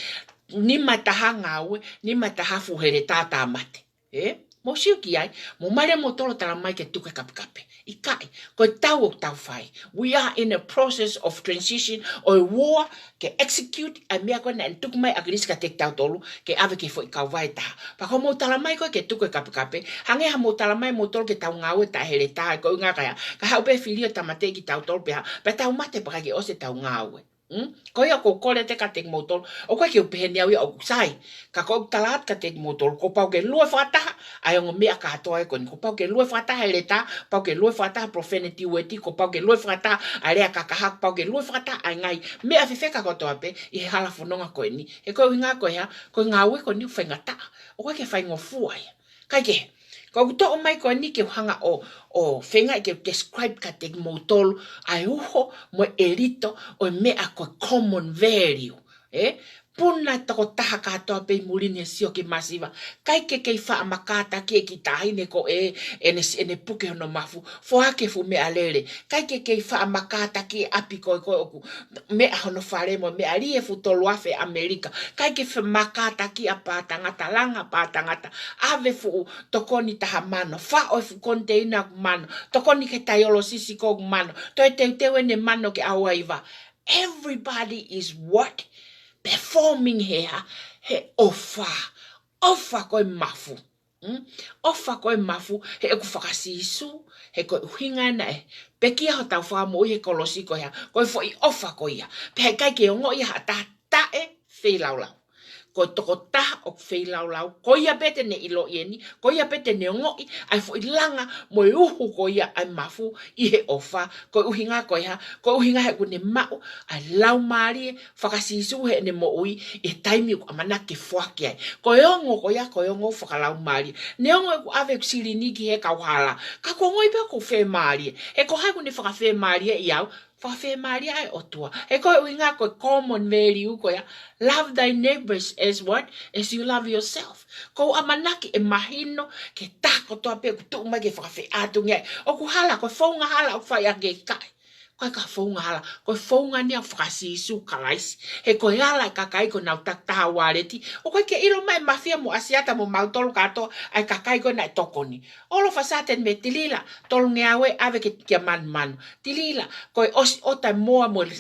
nima taha ngāue, nima taha fuʻu heletā tāmate. Ē? Mou sio ki ai, mou mālie moutolu ʻo tala mai ke tuku e kapekape. ʻIkai, ko e tau ʻoku tau fai. We are in a process of transition ʻo e war, ke execute ʻa e meʻa ko ē naʻe tuku mai ʻe ʻAkilisi kiate kitautolu, ke ʻave ki he foʻi kauvai ʻe taha. Pea ko hoʻomou tala mai ko ē ke tuku e kapekape, hangē haʻamou tala mai moutolu ke tau ngāue taʻeheletā, ko e ʻuhinga ko ia, ka haʻu pē fili ʻo tāmateʻi kitautolu pea, pea tau mate pea ʻikai ke ʻosi ʻetau ngāue. Hmm? Ko ia ʻoku ou kole atu kiate kimoutolu, ʻoku ʻikai ke u pehē ni au ia ʻoku sai, ka ʻoku ou tala atu kiate kimoutolu, kuo pau ke lue fakataha ʻa e ongo meʻa kātoa ko eni. Kuo pau ke lue fakataha e heletā, pau ke lue fakataha e profane tiueti, kuo pau ke lue fakataha ʻa e lea kakaha, pau ke lue fakataha ʻa e ngaahi meʻa fefeka kotoa pē ʻi he hala fononga ko eni. He ko e ʻuhinga ko e hā, ko e ngāue ko eni ʻoku faingataʻa, ʻoku ʻikai ke faingofua ia. Kae kehe, ko ʻeku toʻo mai ko eni ke u hanga ʻo, ʻo feingaʻi ke u describe kiate kimoutolu ʻa e uho mo e ʻelito ʻo e meʻa ko e common value. Ē? Puna e tokotaha kātoa pē ʻi muli ni he sioki masiva. ʻIkai ke kei faʻa makātaki e kiʻi taʻahine ko ē, ʻene, ʻene puke hono mafu, foaki e fuʻu meʻalele. ʻIkai ke kei faʻa makātaki e ʻapi ko ē ko ē ʻoku meʻa hono fale mo e meʻa, lī e fuʻu tolu afe ʻAmelika. ʻIkai ke faʻa makātaki ʻa pātangata, langa pātangata, ʻave fuʻu tokoni taha mano, faʻo e fuʻu koniteina ʻoku mano, tokoni ki he taiolosisi ko ē ʻoku mano, toe teuteu ʻene mano ke ʻauaiva. Everybody is what? Performing he hā? He ʻofa. ʻOfa ko e mafu. Mm? ʻOfa ko e mafu, he ʻoku faka-Sīsū, he ko e ʻuhinga naʻe pekia hotau Fakamoʻui he kolosi ko e hā, ko e foʻi ʻofa ko ia. Pea ʻikai ke ongoʻi ʻe ha taha taʻefeilaulau. Ko e tokotaha ʻoku feilaulau, ko ia pē te ne ʻiloʻi eni, ko ia pē te ne ongoʻi ʻa e foʻi langa mo e uhu ko ia ʻa e mafu ʻi he ʻofa. Ko e ʻuhinga ko e hā, ko e ʻuhinga he ʻoku ne maʻu ʻa e laumālie faka-Sīsū heʻene moʻui ʻi he taimi ʻoku ʻamanaki ke foaki ai. Ko e ongo ko ia, ko e ongo fakalaumālie. Neongo ʻeku ʻave ʻeku silini ki he kauhala, ka ʻoku ongoʻi pē ʻoku ou fiemālie. He ko hai ʻoku ne fakafiemālieʻi au? Fakafiemālie ʻa e ʻOtua. He ko e ʻuhinga ko e common value ko ia, love thy neighbors as what? As you love yourself. ʻOku ou ʻamanaki ʻe mahino ki he taha kotoa pē ʻoku tuʻu mai ke fakafeʻātungiaʻi. ʻOku hala, ko e founga hala ʻoku fai ʻaki e kakai. Ko e ka founga hala, ko e founga ni ʻa e faka-Sīsū Kalaisi. He ko e ala ʻa e kakai ko ʻenau takitaha ualeti. ʻOku ʻikai ke ʻilo mai ʻe Mafia mo ʻAsiata mo mautolu kātoa ʻa e kakai ko ē naʻe tokoni. ʻOlo fakasaten me Tilila, tolungeau ē ʻave ki he, ki he manumanu. Tilila, ko e ʻosi ʻota e moa mo e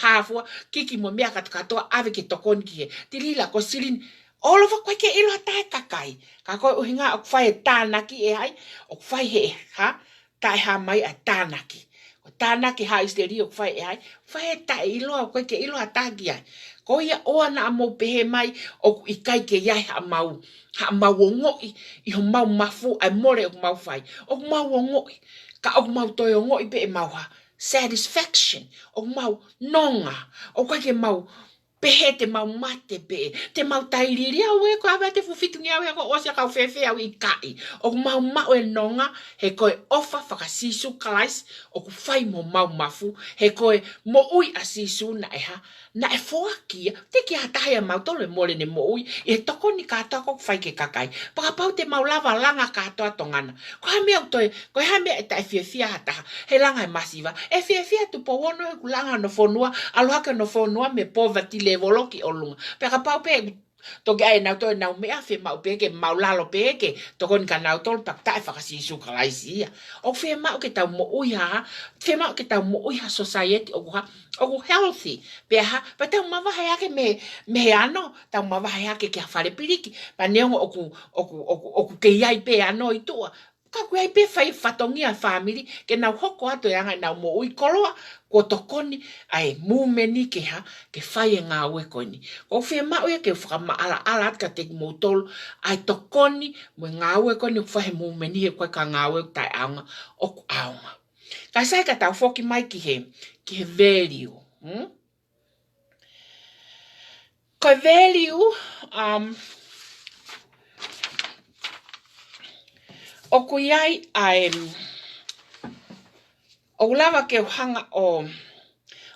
hāfua, kiki mo e meʻa kātoa kātoa ʻave ke tokoni ki he. Tilila, ko e silini. ʻOlo fakaʻikai ke ʻilo ha taha e kakai. Ka ko e ʻuhinga ʻoku fai e tānaki ʻe hai, ʻoku fai he ha, taʻehāmai ʻa e tānaki. Ko e tānaki ha ʻIsileli ʻoku fai ʻe hai, fai he taʻeʻiloa, ʻoku ʻikai ke ʻilo ha taha ki ai. Ko ia ʻoua naʻa mou pehē mai ʻoku ʻikai ke ʻi ai haʻamau, haʻamau ongoʻi ʻi homau mafu ʻa e mole ʻoku mau fai. ʻOku mau ongoʻi, ka ʻoku mau toe ongoʻi pē ʻemau ha satisfaction, ʻoku mau nonga, ʻoku ʻikai ke mau pehē te mau mate pē, te mau tailiili au ē, ko e ʻave atu e fuʻu fitungeau ē, ko e ʻosi ʻa e kau fēfē au, ʻikai. ʻOku mau maʻu e nonga, he ko e ʻofa faka-Sīsū Kalaisi ʻoku fai mo homau mafu, he ko e moʻui ʻa Sīsū naʻe ha, naʻe foaki ia, teʻeki ha taha ia ʻiate kimautolu ʻe mole ʻene moʻui, ʻi he tokoni kātoa ʻoku fai ki he kakai. Pea kapau te mau lava langa kātoa Tonga na. Ko e hā e meʻa ʻoku toe, ko e hā e meʻa ʻe taʻefiefia ha taha he langa e masiva? ʻE fiefia Tupou Ono he ʻoku langa hono fonua, ʻalu hake hono fonua mei he poverty level ʻo ki ʻolunga. Pea kapau pē ʻe toki ʻai ʻenau toe ʻenau meʻa, fiemaʻu pē ke maʻulalo pē ke tokoni kia nautolu, pea taʻefaka-Sīsū Kalaisi ia. ʻOku fiemaʻu ke tau moʻui ha, fiemaʻu ke tau moʻui ha society ʻoku ha, ʻoku healthy. Pea ha, pea tau mavahe hake mei, mei he ano, tau mavahe hake ki ha fale piliki. Pea neongo ʻoku, ʻoku, ʻoku, ʻoku kei ʻi ai pē ano ʻi tuʻa. Ka ʻoku ʻi ai pē fai fatongia fāmili, ke nau hoko atu e anga ʻenau moʻui koloa, kuo tokoni ʻa e movement ni ke ha, ke fai e ngāue ko eni. ʻOku fiemaʻu ia ke fakamaʻalaʻala atu kiate kimoutolu, ʻa e tokoni mo e ngāue ko eni ʻoku fai he movement ni, he ko e ka ngāue ʻoku taʻeʻaonga, ʻoku ʻaonga. Ka sai ka tau foki mai ki he, ki he value. Hmm? Ko e value, um, ʻoku ʻi ai ʻa e, ʻoku lava ke u hanga ʻo,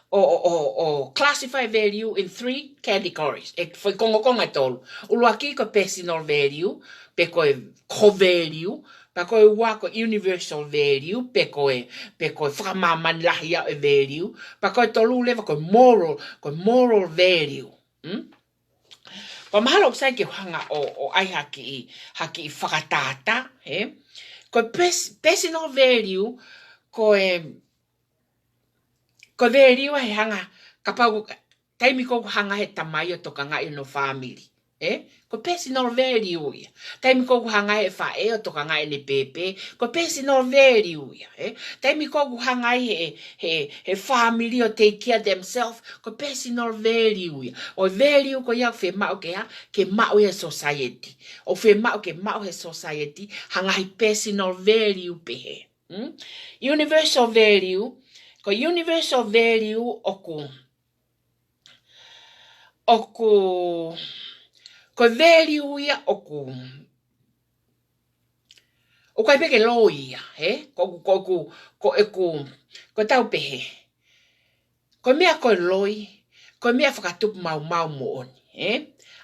ʻo, ʻo, ʻo, ʻo classify value in three categories. ʻE foʻi kongokonga ʻe tolu. ʻUluaki ko e personal value, pe ko e core value, pea ko e ua ko e universal value, pe ko e, pe ko e fakamāmani lahi ʻo e value, pea ko e tolu leva ko e moral, ko e moral value. Hmm? Pea mahalo ʻoku sai ke u hanga ʻo, ʻo ʻai ha kiʻi, ha kiʻi fakatātā, ē? Ko e pers-, personal value, ko e, ko e value ʻa e hanga, kapau, taimi ko ē ʻoku hanga he tamai ʻo tokangaʻi hono fāmili. Ē? Ko e personal value ia. Taimi ko ē ʻoku hanga he faʻē ʻo tokangaʻi ʻene pēpē, ko e personal value ia. Ē? Taimi ko ē ʻoku hanga ai he, he, he fāmili ʻo take care themselves, ko e personal value ia. ʻO e value ko ia ʻoku fiemaʻu ke ha, ke maʻu he society. ʻOku fiemaʻu ke maʻu he society, ha ngaahi personal value pehē. Hmm? Universal value, ko e universal value ʻoku, ʻoku, ko e value ia ʻoku, ʻoku ʻikai pē ke loi ia, ē? Ko, ko, ko, ko ʻeku, ko ʻetau pehē. Ko e meʻa ko e loi, ko e meʻa fakatupu maumau moʻoni, ē?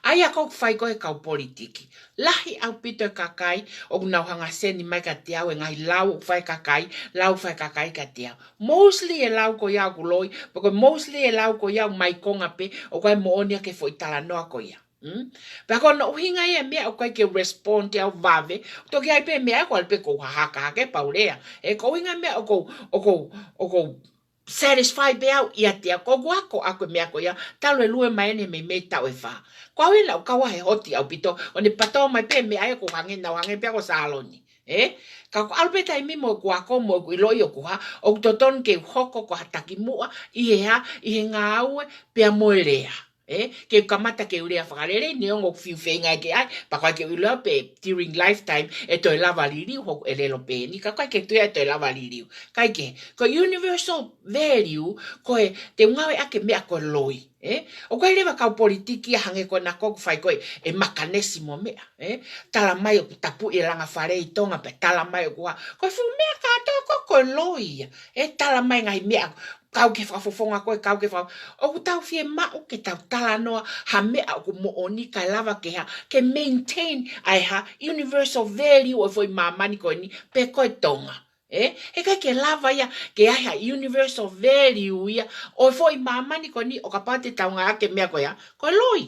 ʻA ia ʻoku fai ko ē he kau politiki. Lahi ʻaupito e kakai, ʻoku nau hanga seni mai kiate au, e ngaahi lau ʻoku fai e kakai, lau fai e kakai kiate au. Mostly e lau ko ia ʻoku loi, pe ko e mostly e lau ko ia ʻoku mai konga pē, ʻoku ʻikai moʻoni ʻa e foʻi talanoa ko ia. Hmm? Pea ko hono ʻuhinga ia e meʻa ʻoku ʻikai ke respond au vave, toki ʻi ai pē meʻa ʻoku ʻalu pē ʻoku ou hahaka hake pea u lea. Ē, ko e ʻuhinga e meʻa ʻoku ou, ʻoku ou, ʻoku ou satisfy pē au ʻiate au, ko ʻeku ako, ako e meʻa ko ia, talu e lue mai eni mei, mei he taʻu ʻe fā. Ko au ena ʻoku kau ai he hoti ʻaupito, ʻo ne patō mai pē meʻa ia ʻoku ou hangē, naʻa ku hangē pē ko Saloni. Ē? Ka ʻoku ʻalu pē taimi mo ʻeku ako mo ʻeku ʻiloʻi ʻoku ha, ʻoku totonu ke u hoko ko ha takimuʻa, ʻi he ha, ʻi he ngāue, pea mo e lea. Ē? Ke u kamata ke u lea fakalelei, neongo ʻoku fiu feinga ke ʻai, pea ʻoku ʻikai ke u ʻilo pē during lifetime, ʻe toe lava liliu hoku ʻelelo pē eni, ka ʻoku ʻikai ke u toe, ʻe toe lava liliu. ʻIkai ke, ko e universal value, ko e, te u ngāueʻaki e meʻa ko e loi. Ē? ʻOku ʻi ai leva e kau politiki ia hangē ko ena ʻoku fai ko ē, e makanesi mo e meʻa, ē? Tala mai ʻoku tapuʻi e langa fale ʻi Tonga pea tala mai ʻoku ha. Ko e fuʻu meʻa kātoa ko ē ko e loi ia. Ē, tala mai ngaahi meʻa, kau ki he fakafofonga ko ē, kau ki he faka-, ʻoku tau fiemaʻu ke tau talanoa ha meʻa ʻoku moʻoni kae lava ke ha, ke maintain ʻa e ha universal value ʻo e foʻi māmani ko eni, pe ko e Tonga. ē? He ʻikai ke lava ia ke ʻi ai ha universal value ia ʻo e foʻi māmani ko eni ʻo kapau te tau ngāueʻaki e meʻa ko ia ko e loi.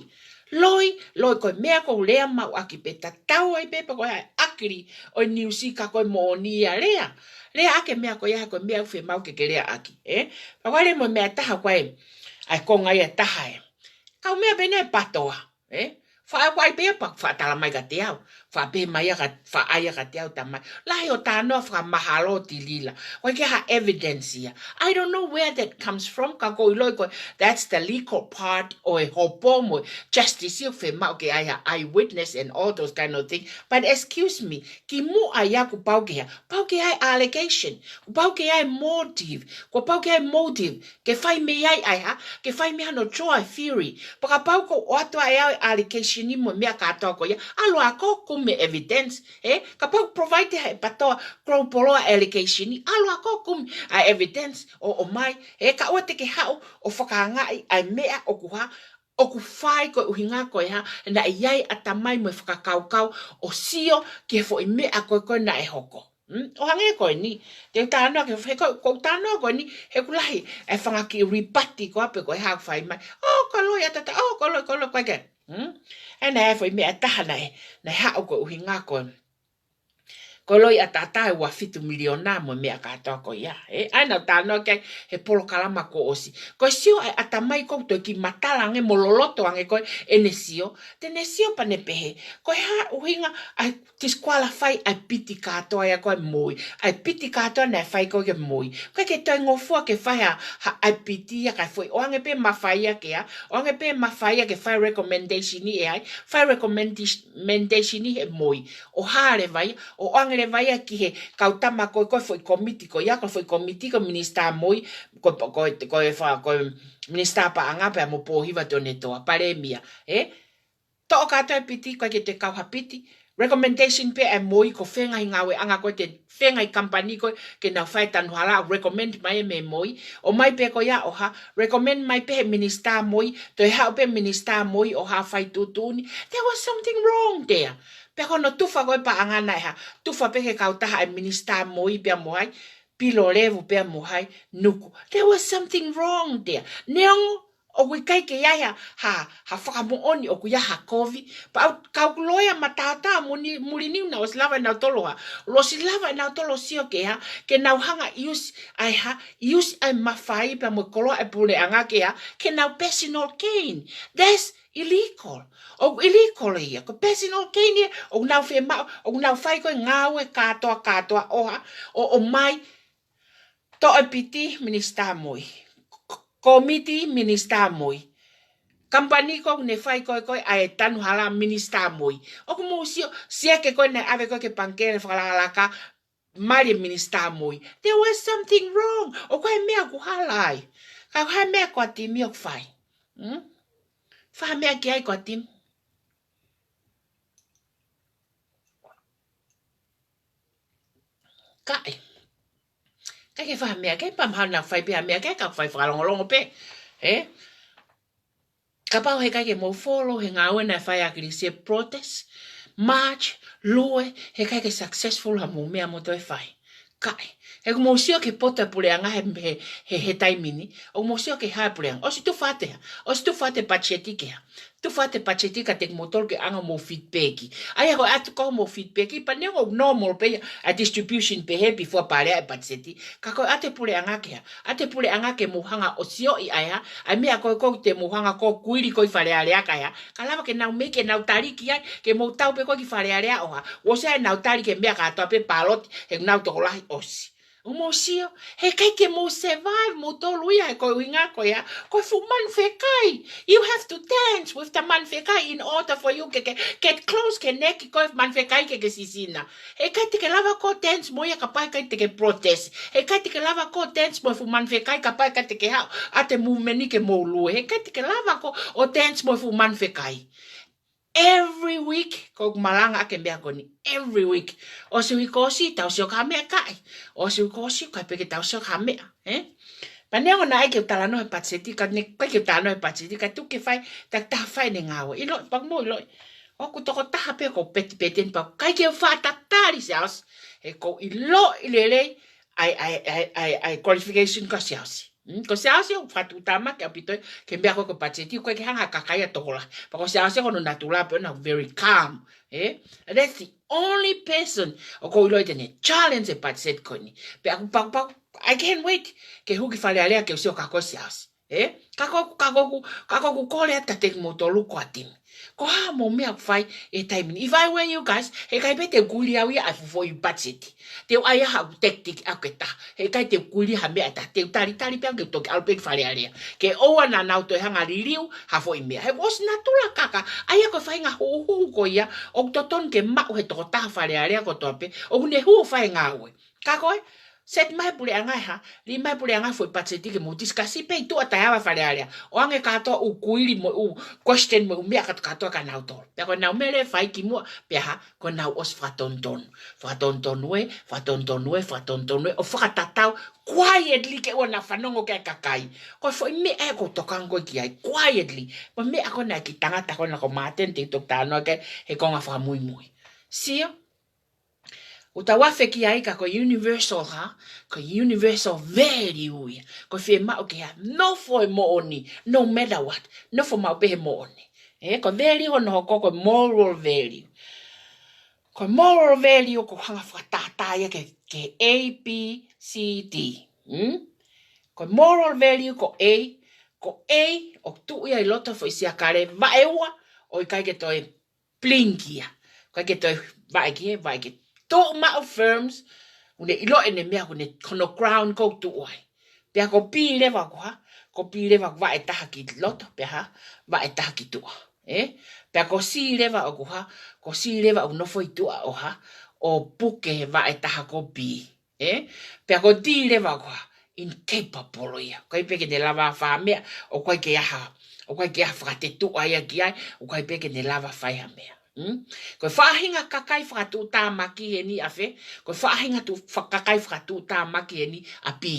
Loi, loi ko e meʻa ʻoku ou lea maʻu ʻaki pē, tatau ai pē pe ko e hā e ʻakili ʻo e niusi ka ko e moʻoni ia lea. Lea ʻaki e meʻa ko ia he ko e meʻa ʻoku fiemaʻu ke ke lea ʻaki, ē? Pea ko e lea mo e meʻa ʻe taha ko ē, ʻa e konga ia ʻe taha ē. Kau meʻa pē ʻeni e PATOA, ē? Faʻa ʻai pē ia pea faʻa tala mai kiate au. Faʻa pehē mai ia ka, faʻa ʻai ia kiate au, tamai. Lahi ʻo talanoa fakamahalo tilila. ʻOku ʻikai ke ʻi ai ha evidence ia. I don't know where that comes from. Ka ʻoku ou ʻiloʻi ko e, that's the legal part ʻo e hopo mo e justice ʻoku fiemaʻu ke ʻi ai ha eyewitness and all those kind of things. But excuse me, kimuʻa ia kuo pau ke ʻi ai, pau ke ʻi ai allegation. Kuo pau ke ʻi ai motive. Kuo pau ke ʻi ai motive. Ke fai mei ai ʻa e hā, ke fai mei ai hano draw e theory. Pea kapau ʻoku ʻoatu ʻe au e allegation ʻi mo e meʻa kātoa ko ia, ʻalu ā koe ʻo kumi e evidence, ē? Kapau ʻoku provide ʻe he PATOA Global ʻa e allegation, ʻalu ā koe ʻo kumi ʻa e evidence ʻo, ʻomai, ē? Kae ʻoua te ke haʻu ʻo fakaangaʻi ʻa e meʻa ʻoku hā, ʻoku fai ko e ʻuhinga ko e hā, naʻe ʻi ai e ʻatamai mo e fakakaukau ʻo sio ki he foʻi meʻa ko ē ko ē naʻe hoko. Mm, ʻo hangē ko eni, te u talanoa ki he, he ko, ʻoku ou talanoa ko eni, he ʻoku lahi e fanga kiʻi rebut ko ē pe ko e hā ʻoku fai mai. ʻŌ, ko e loi ʻataʻatā, ʻō, ko e loi, ko e loi, ko e ke. Mm? ʻE naʻe ʻi ai e foʻi meʻa ʻe taha naʻe, naʻe haʻu ko e ʻuhinga ko e, ko e loi ʻataʻatā ʻe ua fitu miliona mo e meʻa kātoa ko ia. Ē, ʻa ia naʻa ku talanoa ki ai he polokalama kuo ʻosi. Ko e sio ʻa e ʻatamai ʻoku toe kiʻi matala ange mo loloto ange ko ē ʻene sio. Te ne sio pea ne pehē, ko e hā e ʻuhinga ʻa e disqualify ʻa e piti kātoa ia ko ē e moi. ʻA e piti kātoa naʻe fai ko ē ki he moi. ʻOku ʻikai ke toe ngofua ke fai ha, ha ʻa e piti ia kae foʻi ʻoange pē mafai ia ke ʻa, ʻoange pē mafai ia ke fai recommendation ʻi ai, fai recommendation ʻi he moi. ʻO hā leva ia, ʻo ʻoange leva ia ki he kau tama ko ē, ko e foʻi komiti ko ia, ko e foʻi komiti ko e Minisitā Moi, ko, ko, ko e fa-, ko e Minisitā Paʻanga pea mo Pōhiva Tonetoa, Palēmia, ē? Toʻo kātoa e piti, ʻoku ʻikai ke toe kau ha piti. Recommendation pē ʻa e moi ko e fēfē ngaahi ngāueʻanga ko ē te, fēfē ngaahi company ko ē ke nau fai e tanu hala, recommend mai ʻe he moi. ʻOmai pē ko ia ʻo hā, recommend mai pē he Minisitā Moi, toe haʻu pē Minisitā Moi ʻo hā, fai tuʻutuʻuni. There was something wrong there. Pea ko hono tufa ko ē paʻanga naʻe hā, tufa pē ki he kautaha ʻa e Minisitā Moi pea mo hai, Pilolevu pea mo hai, Nuku. There was something wrong there. Neongo ʻoku ʻikai ke ʻi ai ha, ha, ha fakamoʻoni ʻoku ʻi ai ha kovi. Pea ʻoku, ka ʻoku loea mataotao muni, muli niu naʻe ʻosi lava ʻenautolu ʻo hā, ʻosi lava ʻenautolu ʻo sio ke hā, ke nau hanga ʻo use ʻa e hā, use ʻa e mafai pea mo e koloa ʻa e puleʻanga ke hā, ke nau personal gain. That's illegal. ʻOku illegal ia. Ko e personal gain ia, ʻoku nau fiemaʻu, ʻoku nau fai ko ē ngāue kātoa, kātoa ʻo hā, ʻo, ʻomai, toʻo e piti, Minisitā Moi. K-, komiti, Minisitā Moi. Company ko ē ʻoku ne fai ko ē ko ē ʻa e tanu hala, Minisitā Moi. ʻOku mou sio, sieke ko ē naʻe ʻave ko ē ki he pangikē fakalakalaka, mali e Minisitā Moi. There was something wrong. ʻOku ʻi ai e meʻa ʻoku hala ai. Ka ʻoku ʻi ai e meʻa ko ē Timi ʻoku fai. Hmm? Fai ha meʻa ki ai ko ē Timi. Kae. ʻIkai ke fai ha meʻa, ʻikai pē mahalo naʻa fai pē ha meʻa, ʻikai ka fai fakalongolongo pē. Ē? Kapau he ʻikai ke mou follow he ngāue naʻe fai ʻa ʻAkilisi, e protest, march, lue, he ʻikai ke successful hamou meʻa ʻoku mou toe fai. Kae. He ʻoku mou sio ki he poto e puleʻanga he, he, he, he taimi ni. ʻOku mou sio ki he hā e puleʻanga. ʻOsi tufa atu e hā. ʻOsi tufa atu e patiseti ki he hā. Tufa atu e patiseti kiate kimoutolu ke ʻoange homou feedback. ʻA ia ko e ʻatu ko ē homou feedback, pea neongo ʻoku normal pē ia ʻa e distribution pehē before pea lea e patiseti. Ka ko e ʻatu e puleʻanga ki he hā. ʻAtu e puleʻanga ke mou hanga ʻo sioʻi ʻa e hā, ʻa e meʻa ko ē ʻoku te mou hanga ʻo kuili ko ē ʻi Fale Alea ki he hā. Ka lava ke nau meʻa ke nau tali ki ai, ke mou tau pē ko ē ki Fale Alea ʻo hā. ʻOsi ʻenau tali ki he meʻa kātoa pē, paloti, he ʻoku nau tokolahi ʻosi. ʻOku mou sio, he ʻikai ke mou survive moutolu ia he ko e ʻuhinga ko ia, ko e fuʻu manu fekai. You have to dance with the manu fekai in order for you ke, ke, get close ki he neck ko ē manu fekai ke, ke sisina. He ʻikai te ke lava koe ʻo dance mo ia kapau ʻikai te ke protest. He ʻikai te ke lava koe ʻo dance mo e fuʻu manu fekai kapau ʻikai te ke haʻu ʻa e movement ni ke mou lue. He ʻikai te ke lava koe ʻo dance mo e fuʻu manu fekai. Every week, ʻoku ou malanga ʻaki e meʻa ko eni. Every week. ʻOsi e uike kuo ʻosi, tau sio ki ha meʻa, kae. ʻOsi e uike kuo ʻosi, ʻikai pē ke tau sio ki ha meʻa, ē? Pea neongo naʻe ʻikai ke u talanoa he patiseti, ka ne ʻikai ke u talanoa he patiseti, kae tuku ke fai, takitaha fai ʻene ngāue. ʻIloʻi, pea mou ʻiloʻi. ʻOku tokotaha pē ʻoku ou petipeti eni pea ʻikai ke u faʻa tatali, Siaosi. He ʻoku ou ʻiloʻi lelei, ʻa e, ʻa e, ʻa e, ʻa e, ʻa e qualification ko e Siaosi. Mm, ko e Siaosi ʻoku fakatuʻutāmaki ʻaupito ia ki he meʻa ko ē ko e patiseti, ʻoku ʻikai ke hanga ʻo kakaia tokolahi. Pea ko e Siaosi ko hono natula pē ʻoku nau very calm. Eh? That's the only person ʻoku ou ʻiloʻi te ne challenge e patiseti ko eni. Pea ʻoku, pea ʻoku, pea ʻoku, I can't wait ke hū ki Fale Alea ke u sio kia koe Siaosi. Eh? Ka ko, ka ko, ka ko ʻeku kole atu kiate kimoutolu ko e timi. Ko e hā hoʻomou meʻa ʻoku fai he taimi ni? If I were you guys, heʻikai pē te u kuili au ia ʻa e fuʻu foʻi patiseti. Te u ʻai ʻa haʻaku tactic ʻaʻaku ʻe taha. Heʻikai te u kuili ha meʻa ʻe taha. Te u talitali pē au ke u toki ʻalu pē ki Fale Alea. Ke ʻoua naʻa nau toe hanga ʻo liliu ha foʻi meʻa. He ʻosi natula kaka, ʻa ia ko e faʻahinga huhu ko ia ʻoku totonu ke maʻu he tokotaha Fale Alea kotoa pē ʻoku ne hū ʻo fai e ngāue. Ka ko e, set mai e puleʻanga ʻe hā, lī mai e puleʻanga e foʻi patiseti ke mou discuss pē ʻi tuʻa taʻeʻalu ki Fale Alea. ʻOange kātoa e ʻū kuili mo e ʻū question mo e ʻū meʻa kātoa, kātoa kia nautolu. Pea ko ʻenau meʻa leva ʻe fai kimuʻa, pea hā, ko ʻenau ʻosi fakatonutonu. Fakatonutonu ē, fakatonutonu ē, fakatonutonu ē, ʻo fakatatau quietly ke ʻoua naʻa fanongo ki ai e kakai. Ko e foʻi meʻa ē ʻoku ou tokanga ko ē ki ai, quietly. Mo e meʻa ko ena ʻa e kiʻi tangata ko ena ko Martin te u toki talanoa ki ai he konga fakamuimui. Sio? ʻOku tau afe ki ai ka ko e universal hā, ko e universal value ia. Ko e fiemaʻu ke hā, nofo e moʻoni, no matter what, nofo maʻu pē he moʻoni. Eh, ko e value hono hoko ko e moral value. Ko e moral value ʻoku ou hanga ʻo fakatātā ia ki he, ki he A, B, C, D. Hmm? Ko e moral value ko e A, ko e A ʻoku tuʻu ia ʻi loto e foʻi siakale vaʻe ua, ʻoku ʻikai ke toe blink ia. ʻOku ʻikai ke toe vaʻe ki hē, vaʻe ki hē. Tuʻu maʻu firm, ʻoku ne ʻiloʻi ʻene meʻa, ʻoku ne, ko hono ground ʻoku tuʻu ai. Pea ko e B leva ʻoku hā, ko e B leva ʻoku vaʻe ʻe taha ki loto, pea hā, vaʻe ʻe taha ki tuʻa. Eh? Pea ko e C leva ʻoku hā, ko e C leva ʻoku nofo ʻi tuʻa ʻo hā, ʻo puke he vaʻe ʻe taha ko e B. Eh? Pea ko e D leva ʻoku hā, incapable ia. ʻOku ʻikai pē ke ne lava ʻo fai ha meʻa, ʻoku ʻikai ke ʻi ai ha, ʻoku ʻikai ke ʻi ai ha fakatetuʻa ia ki ai, ʻoku ʻikai pē ke ne lava ʻo fai ha meʻa. Hmm? Ko e faʻahinga kakai fakatuʻutāmaki eni ʻa fē, ko e faʻahinga tu-, fa-, kakai fakatuʻutāmaki eni ʻa B.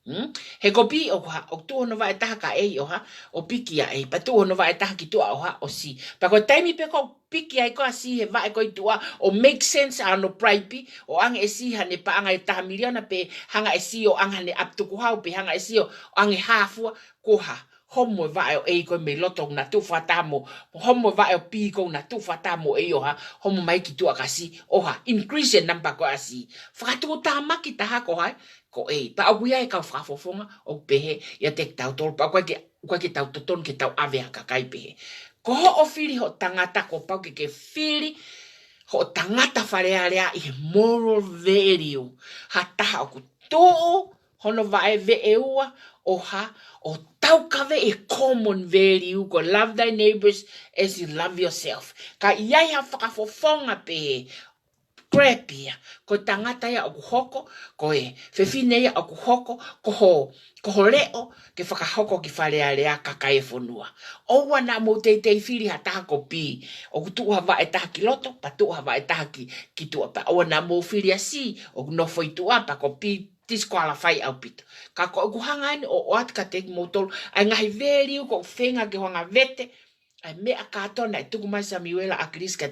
Hmm? He ko e B ʻoku hā, ʻoku tuʻu hono vaʻe ʻe taha kia A ʻo hā, ʻo piki ʻa A, pea tuʻu hono vaʻe ʻe taha ki tuʻa ʻo hā, ʻo C. Pea ko e taimi pē ʻoku piki ai ko ē ʻa C he vaʻe ko ē ʻi tuʻa, ʻo make sense ʻa hono bribe, ʻo ʻoange ʻe C haʻane paʻanga ʻe taha miliona pe hanga ʻe C ʻo ʻoange haʻane ʻapi tukuhau pe hanga ʻe C ʻo ʻoange hā fua, ko e hā, homo e vaʻe ʻo A ko ē mei loto ʻoku na tuʻu fakataha mo, homo e vaʻe ʻo B ko ē ʻoku na tuʻu fakataha mo A ʻo hā, homo mai ki tuʻa kia C ʻo hā, increase e number ko ē ʻa C. Fakatuʻutāmaki taha ko hai, ko A. Pea ʻoku ʻi ai e kau fakafofonga ʻoku pehē ʻiate kitautolu, pea ʻoku ʻikai ke, ʻoku ʻikai ke tau totonu ke tau ʻave ha kakai pehē. Ko hoʻo fili hoʻo tangata kuo pau ke ke fili hoʻo tangata Fale Alea ʻi he moral value. Ha taha ʻoku tuʻu hono vaʻe vaʻe ua ʻo hā, ʻo taukaveʻi e common value ko e love thy neighbors as you love yourself. Ka ʻi ai ha fakafofonga pehē, grab ia, ko e tangata ia ʻoku hoko, ko e fefine ia ʻoku hoko, ko ho, ko ho leʻo ke fakahoko ki Fale Alea kakai e fonua. ʻOua naʻa mou teitei fili ha taha ko e B, ʻoku tuʻu ha vaʻe ʻe taha ki loto, pea tuʻu ha vaʻe ʻe taha ki, ki tuʻa, pea ʻoua naʻa mou fili ʻa C, ʻoku nofo ʻi tuʻa, pea ko e B disqualify ʻaupito. Ka ko ʻeku hanga eni ʻo ʻoatu kiate kimoutolu ʻa e ngaahi value ʻoku ou feinga ke u hanga ʻo vete, ʻa e meʻa kātoa naʻe tuku mai ʻe Samiuela ʻAkilisi kia,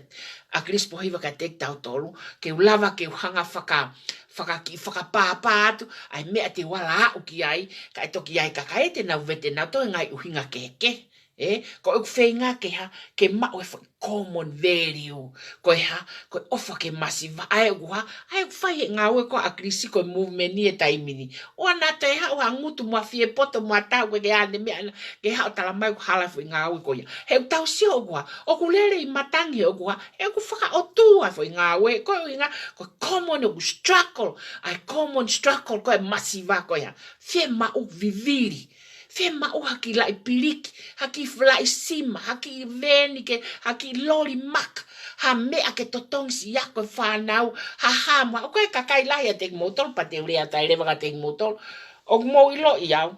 ʻAkilisi Pohiva kiate kitautolu, ke u lava ke u hanga ʻo faka, faka kiʻi fakapāpā atu ʻa e meʻa te u ala aʻu ki ai, kae toki ʻi ai e kakai te nau vete nautolu he ngaahi ʻuhinga kehekehe. Eh, ko ʻeku feinga ke hā, ke maʻu e foʻi common value. Ko e hā, ko e ʻofa ki he masiva, ʻa ē ʻoku hā, ʻa ē ʻoku fai he ngāue ko ē ʻa ʻAkilisi ko e movement ʻi he taimi ni. ʻOua naʻa toe haʻu ha ngutu mo ha fiepoto mo ha taha ʻoku ʻikai ke ʻi ai haʻane meʻa na, ke haʻu ʻo talamai ʻoku hala e foʻi ngāue ko ia. He ʻoku tau sio ʻoku hā, ʻoku lele ʻi matangi he ʻoku hā, he ʻoku fakaʻotua e foʻi ngāue, ko e ʻuhinga, ko e common ʻoku struggle, ʻa e common struggle ko e masiva ko ia. Fiemaʻu vivili. Fiemaʻu ha kiʻi laʻi piliki, ha kiʻi laʻi sima, ha kiʻi veeni ke, ha kiʻi loli maka, ha meʻa ke totongi siʻi ako e fānau, ha hā mo ha, ʻoku ʻi ai e kakai lahi ʻiate kimoutolu pea te u lea atu ai leva kiate kimoutolu. ʻOku mou ʻiloʻi au.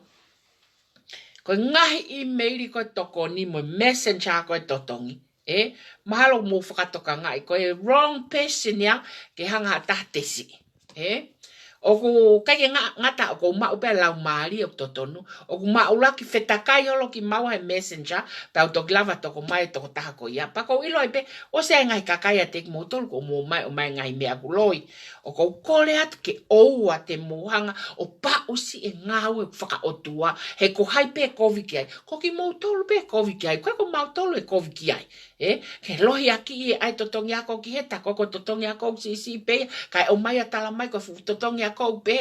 Ko e ngaahi ʻīmeili ko ē tokoni mo e messenger ko ē totongi. Eh, mahalo mou fakatokangaʻi, ko e wrong person ia ke hanga ha taha ʻo tesi. Eh, ʻOku ʻikai ke nga-, ngata ʻoku ou maʻu pē ʻa e laumālie ʻoku totonu. ʻOku maʻu laki fetakai holo kimaua he Messenger, pea u toki lava toko mai e tokotaha ko ia. Pea ʻoku ou ʻilo ai pē, ʻosi ʻa e ngaahi kakai ʻiate kimoutolu, ʻoku mou ō mai ʻo ʻomai e ngaahi meʻa ʻoku loi. ʻOku ou kole atu ke ʻoua te mou hanga ʻo paʻusi e ngāue fakaʻotua, he ko hai pē ʻe kovi ki ai. Ko kimoutolu pē ʻe kovi ki ai, ʻikai ko mautolu ʻe kovi ki ai. Ē, ke lohiakiʻi ʻa e totongi ako ki hē, tā ko e totongi ako siʻisiʻi pē ia, kae ʻomai ʻo tala mai ko e fuʻu totongi ako pē.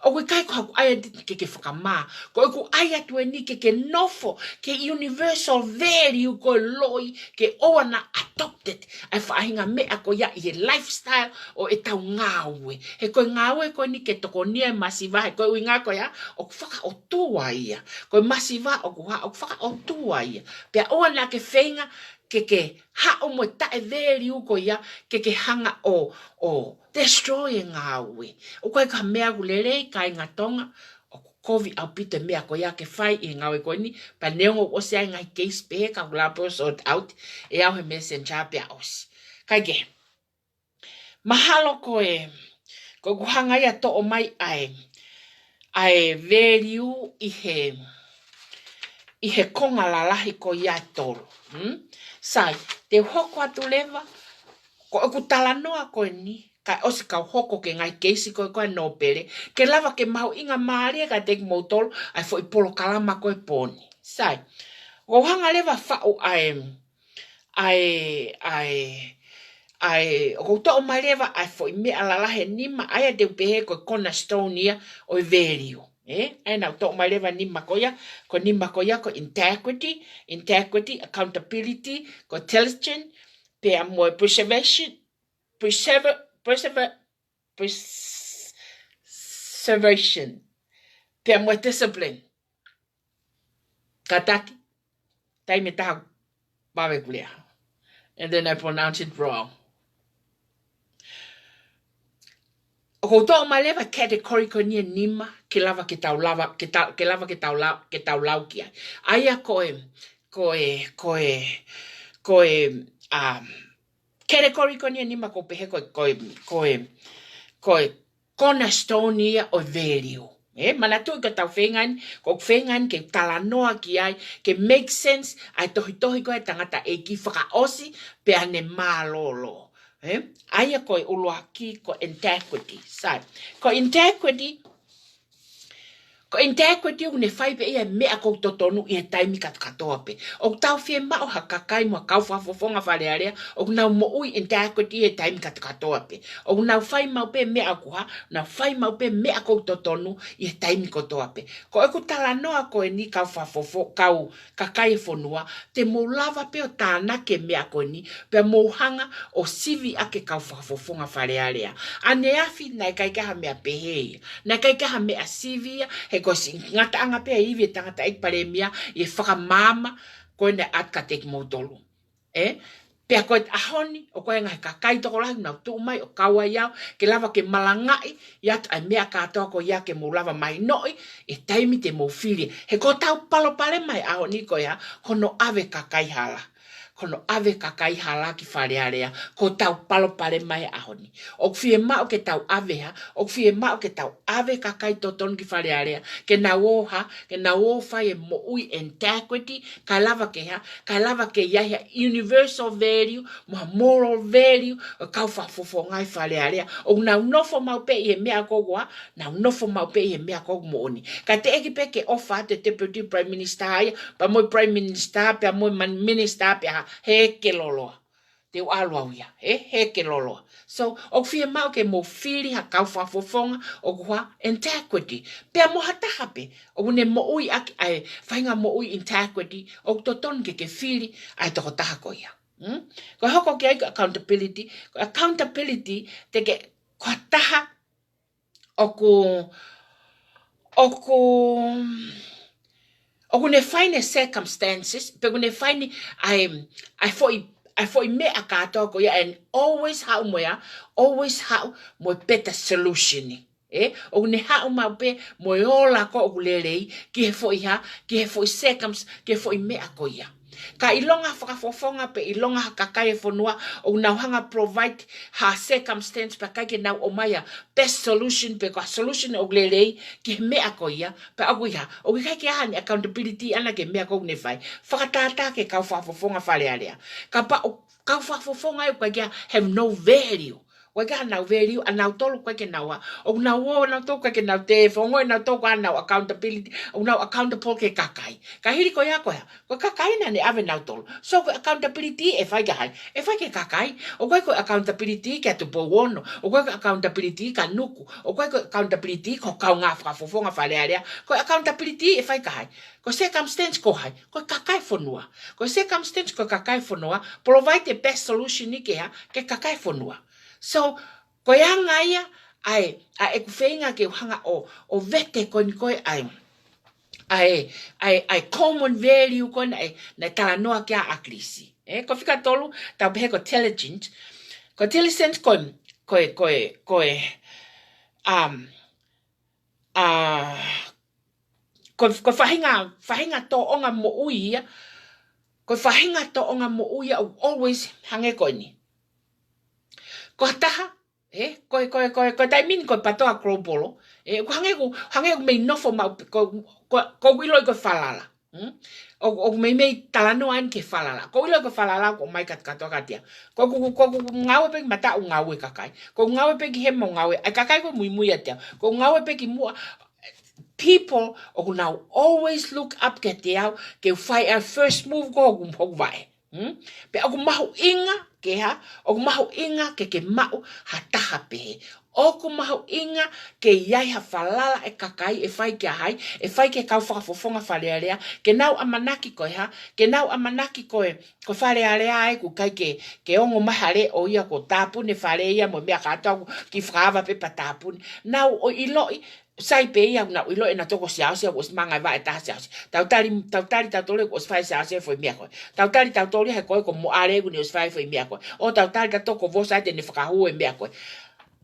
ʻOku ʻikai ko haʻaku ʻai atu ke ke fakamā. Ko ʻeku ʻai atu eni ke ke nofo ki he universal value ko e loi, ke ʻoua naʻa adopted ʻa e faʻahinga meʻa ko ia ʻi he lifestyle ʻo ʻetau ngāue. He ko e ngāue ko eni ke tokonia e masiva, he ko e ʻuhinga ko ia ʻoku fakaʻotua ia. Ko e masiva ʻoku hā, ʻoku fakaʻotua ia. Pea ʻoua naʻa ke feinga ke ke haʻu mo e taʻe value ko ia, ke ke hanga ʻo, ʻo destroy e ngāue. ʻOku ʻikai ko ha meʻa ʻoku lelei, kāinga Tonga, ʻoku kovi ʻaupito e meʻa ko ia ke fai ʻi he ngāue ko eni, pea neongo ʻosi ʻa e ngaahi case pehē ka ʻoku lava pē ʻo sort out ʻe au he Messenger pea ʻosi. Kae kehe, mahalo ko e, ko ʻeku hanga ia ʻo toʻo mai ʻa e, ʻa e value ʻi he, ʻi he konga lalahi ko ia ʻe tolu. Hmm? Sai, te u hoko atu leva, ko ʻeku talanoa ko eni, kae ʻosi kau hoko ki he ngaahi case ko ē ko ē nōpele, ke lava ke mahuʻingamālie kiate kimoutolu ʻa e foʻi polokalama ko ē pō ni. Sai, ʻoku ou hanga leva ʻo faʻu ʻa e, ʻa e, ʻa e, ʻa e, ʻoku ou toʻo mai leva ʻa e foʻi meʻa lalahi ʻe nima, ʻa ia te u pehē ko e cornerstone ia ʻo e value. Ē? ʻA ia naʻa ku toʻo mai leva e nima ko ia, ko e nima ko ia ko e integrity, integrity, accountability, ko e diligence, pea mo e preservation, preserve, preserve, preservation, pea mo e discipline. Kātaki, taimi ʻe taha vave ʻeku lea. And then I pronounce it wrong. ʻOku ou toʻo mai leva category ko eni ʻe nima, ke lava ke tau lava, ke tau, ke lava ke tau lau, ke tau lau ki ai. ʻA ia ko e, ko e, ko e, ko e, um, category ko eni ʻe nima ʻoku ou pehē ko e, ko e, ko e, ko e cornerstone ia ʻo e value. Ē, manatuʻi ko ʻetau feinga eni, ko ʻeku feinga eni ke talanoa ki ai, ke make sense ʻa e tohitohi ko ē ʻa e tangataʻeiki fakaʻosi pea ne mālōlō. Ē, ʻa ia ko e ʻuluaki ko e integrity. Sai, ko e integrity, ko e integrity ʻoku ne fai pē ia e meʻa ʻoku totonu ʻi he taimi kātokātoa pē. ʻOku tau fiemaʻu ha kakai mo ha kau fakafofonga Fale Alea ʻoku nau moʻui integrity ʻi he taimi kātokātoa pē. ʻOku nau fai maʻu pē meʻa ʻoku hā, nau fai maʻu pē meʻa ʻoku totonu ʻi he taimi kotoa pē. Ko ʻeku talanoa ko eni kau fakafofo-, kau kakai e fonua, te mou lava pē ʻo tānaki e meʻa ko eni, pea mou hanga ʻo sivi ʻaki e kau fakafofonga Fale Alea. ʻAneafi naʻe ʻikai ke ʻi ai ha meʻa pehē ia. Naʻe ʻikai ke ʻi ai ha meʻa sivi ia, he ko e siʻi ngataʻanga pē ʻa e ivi ʻa e tangataʻeiki palēmia ʻi he fakamaama ko ē naʻe ʻatu kiate kimoutolu. Ē? Pea ko e ʻaho ni, ʻoku ʻi ai e ngaahi kakai tokolahi ʻoku nau tuʻu mai ʻo kau ai au, ke lava ke malangaʻi atu ʻa e meʻa kātoa ko ia ke mou lava mahinoʻi e taimi te mou fili. He ko hotau palopalema he ʻaho ni ko ia, ko hono ʻave kakai hala. Ko hono ʻave kakai hala ki Fale Alea, ko hotau palopalema he ʻaho ni. ʻOku fiemaʻu ke tau ʻave hā, ʻoku fiemaʻu ke tau ʻave kakai totonu ki Fale Alea, ke nau ō hā, ke nau ō fai e moʻui integrity, kae lava ke hā, kae lava ke ʻi ai ha universal value, mo ha moral value, ʻo e kau fakafofonga ʻi Fale Alea. ʻOku nau nofo maʻu pē ʻi he meʻa ʻoku hā, nau nofo maʻu pē ʻi he meʻa ʻoku moʻoni. Ka teʻeki pē ke ʻofa atu e Deputy Prime Minister ia, pea mo e Prime Minister, pea mo e man-, Minister, pea hā, hē ke loloa. Te u ʻalu au ia, ē, hē ke loloa. So, ʻoku fiemaʻu ke mou fili ha kau fakafofonga ʻoku hā, integrity. Pea mo ha taha pē, ʻoku ne moʻui ʻaki ʻa e faʻahinga moʻui integrity, ʻoku totonu ke ke fili ʻa e tokotaha ko ia. Hmm? Ko e hoko ki ai ko e accountability, ko e accountability te ke, ko ha taha ʻoku, ʻoku, ʻoku ne fai ʻene circumstances, pe ʻoku ne fai ʻene ʻa e, ʻa e foʻi, ʻa e foʻi meʻa kātoa ko ia, and always haʻu mo ia, always haʻu mo e better solution. Ē, ʻoku ne haʻu maʻu pē mo e ola ko ē ʻoku lelei, ki he foʻi hā, ki he foʻi circums-, ki he foʻi meʻa ko ia. Ka ʻilonga fakafofonga pe ʻilonga ha kakai e fonua ʻoku nau hanga provide ha circumstance pea ʻikai ke nau ʻomai ha best solution pe ko ha solution ʻoku lelei ki he meʻa ko ia, pea ʻoku ʻikai, ʻoku ʻikai ke ʻi ai haʻane accountability ʻana ki he meʻa ko ē ʻoku ne fai. Fakatātā ki he kau fakafofonga Fale Alea. Kapau kau fakafofonga ʻoku ʻikai ke have no value. ʻOku ʻikai ke ʻi ai haʻanau value, ʻanautolu ʻoku ʻikai ke nau ʻa. ʻOku nau ō, ʻanautolu ʻoku ʻikai ke nau te fongo, ʻanautolu ko ʻenau accountability, ʻoku nau accountable ki he kakai. Ka hili ko ia ko ē, ko e kakai naʻa ne ʻave nautolu. So ko e accountability ʻe fai ki hai? ʻE fai ki he kakai. ʻOku ʻikai ko e accountability kia Tupou Ono. ʻOku ʻikai ko e accountability kia Nuku. ʻOku ʻikai ko e accountability ki he kaungā fakafofonga Fale Alea. Ko e accountability ʻe fai ki hai? Ko e circumstance ko hai? Ko e kakai fonua. Ko e circumstance ko e kakai fonua, provide the best solution ki he, ki he kakai fonua. So, ko e anga ia ʻa e, ʻa ʻeku feinga ke u hanga ʻo, ʻo vete ko eni ko ē ʻa e, ʻa e, ʻa e, ʻa e common value ko eni ʻa e, naʻe talanoa ki ai ʻa ʻAkilisi. ʻE, ko e fika tolu, tau pehē ko e diligent. Ko e diligent ko e, ko e, ko e, ko e, um, ʻa, ko, ko e faʻahinga, faʻahinga tōʻonga moʻui ia, ko e faʻahinga tōʻonga moʻui ia ʻoku always hangē ko eni. Ko ha taha, ʻe, ko e, ko e, ko e, ko e taimi ni ko e PATOA Global, ʻe, ʻoku hangē ʻoku, hangē ʻoku mei nofo maʻu, ko, ko, ʻoku ʻiloʻi ko e falala. Hmm? ʻOku, ʻoku meimei talanoa eni ki he falala. ʻOku ʻiloʻi ko e falala ʻoku ʻomai kātoa kiate au. Ko ʻeku, ko ʻeku ngāue pē ki mataʻu ngāue kakai. Ko ʻeku ngāue pē ki hema ngāue. ʻA e kakai ko ē muimui ʻiate au. Ko ʻeku ngāue pē ki muʻa. People ʻoku nau always look up kiate au ke u fai ʻa e first move ko ē ʻoku, ʻoku vaʻe. Hmm? Pea ʻoku mahuʻinga ke ha, ʻoku mahuʻinga ke ke maʻu ha taha pehē. ʻOku mahuʻinga ke ʻi ai ha falala ʻa e kakai ʻe fai ki hai, ʻe fai ki he kau fakafofonga Fale Alea, ke nau ʻamanaki ko e hā, ke nau ʻamanaki ko e, ko Fale Alea ʻa ē ʻoku ʻikai ke, ke ongo mai ha leʻo ia, ko e tāpuni fale ia mo e meʻa kātoa, ʻoku kiʻi fakaava pē pea tāpuni. Nau ʻiloʻi, sai pē ia, nau ʻiloʻi ʻenautolu ko Siaosi ʻoku ʻosi manga ʻi he vaʻe ʻe taha Siaosi. Tau tali, tau tali tautolu ʻoku ʻosi fai ʻe Siaosi e foʻi meʻa ko ē. Tau tali tautolu ia he ko e ko Moʻale ʻoku ne ʻosi fai e foʻi meʻa ko ē. ʻO tau tali tautolu ko Vosa ʻe te ne fakahū e meʻa ko ē.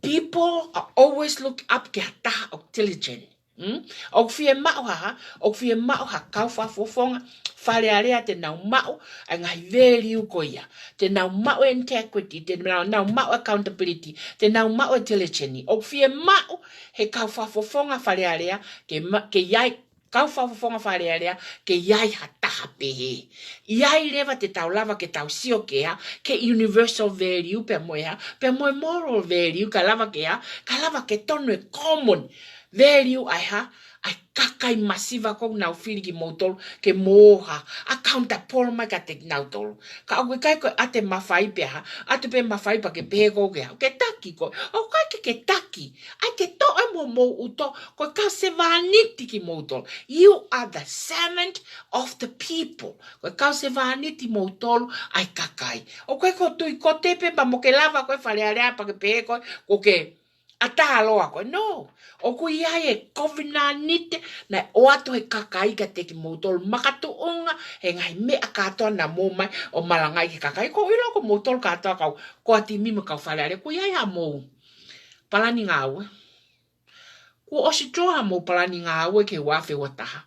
People are always look up ki ha taha ʻoku diligent. Hmm? ʻOku fiemaʻu ha, ʻoku fiemaʻu ha kau fakafofonga Fale Alea te nau maʻu ʻa e ngaahi value ko ia. Te nau maʻu e integrity, te nau, nau maʻu accountability, te nau maʻu e diligence. ʻOku fiemaʻu he kau fakafofonga Fale Alea, ke ma-, ke ʻi ai, kau fakafofonga Fale Alea, ke ʻi ai ha taha pehē. ʻI ai leva te tau lava ke tau sio ki ha, ki he universal value pea mo e hā, pea mo e moral value, kae lava ke hā, kae lava ke tonu e common value ʻa e hā, ʻa e kakai masiva ʻoku nau fili kimoutolu ke mou hā, accountable mai kiate kinautolu. Ka ʻoku ʻikai ko e ʻatu e mafai pea hā, ʻatu pē mafai pea ke pehē ko ē ke hā, ke taki ko ē, ʻoku ʻikai ke ke taki, ʻai ke toʻo e mo mou ʻuto, ko e kau sevāniti kimoutolu. You are the servant of the people. Ko e kau sevāniti moutolu ʻa e kakai. ʻOku ʻikai ko e tui kote pē pea mo ke lava ko ē Fale Alea pea ke pehē ko ē, ko ke ʻatā loa ko ē. No. ʻOku ʻi ai e kovinānite naʻe ʻoatu ʻe he kakai kiate kimoutolu makatuʻunga he ngaahi meʻa kātoa naʻa mou ō mai ʻo malangaʻi ki he kakai. ʻOku ou ʻilo ko moutolu kātoa kau, ko e timi mo e kau Fale Alea, ʻoku ʻi ai haʻamou palani ngāue. Kuo ʻosi draw haʻamou palani ngāue ki he ua afe ua taha.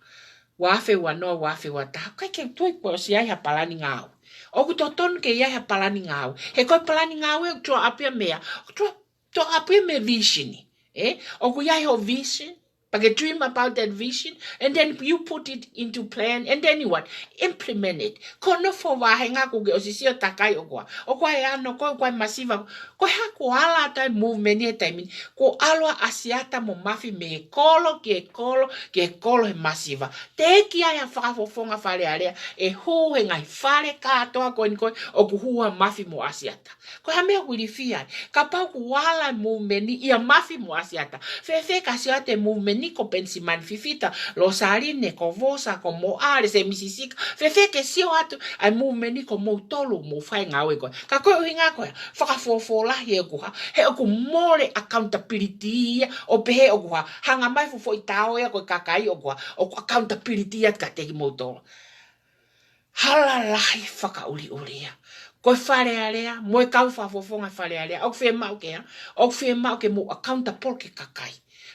Ua afe ua noa, ua afe ua taha. ʻIkai ke u tui kuo ʻosi ʻi ai ha palani ngāue. ʻOku totonu ke ʻi ai ha palani ngāue. He ko e palani ngāue ʻoku draw up ia mei ai. ʻOku draw, draw up ia mei he vision. ʻE? ʻOku ʻi ai hoʻo vision. Pea ke dream about that vision. And then you put it into plan. And then you what? Implement it. Ko hono fo vāhenga kuo ke ʻosi sio takai ʻoku hā. ʻOku ʻi ai e ano ko ē, ʻoku ʻi ai e masiva. Ko e hā kuo ala atu ai e movement he taimi ni. Kuo ʻalu ʻa ʻAsiata mo Mafi mei he kolo ki he kolo, ki he kolo he masiva. Teʻeki ai ha fakafofonga Fale Alea ʻe hū he ngaahi fale kātoa ko eni ko ē ʻoku hū ai ʻa Mafi mo ʻAsiata. Ko e hā e meʻa ʻoku ilifia ai? Kapau kuo ala e movement ia ʻa Mafi mo ʻAsiata. Fēfē ka sio atu e movement ko Penisimani Fifita, Losaline, ko Vosa, ko Moʻale, Semisi Sika. Fēfē ke sio atu ʻa e movement ko moutolu mou fai e ngāue ko ē. Ka ko e ʻuhinga ko e hā, fakafoʻou lahi ʻoku hā. He ʻoku mole accountability ia ʻo pehē ʻoku hā, hanga mai e fuʻu foʻi tao ia ko e kakai ʻoku hā, ʻoku accountability ia kiate kimoutolu. Hala lahi fakaʻuliʻuli ia. Ko e Fale Alea, mo e kau fakafofonga Fale Alea, ʻoku fiemaʻu ke hā, ʻoku fiemaʻu ke mou accountable ki he kakai.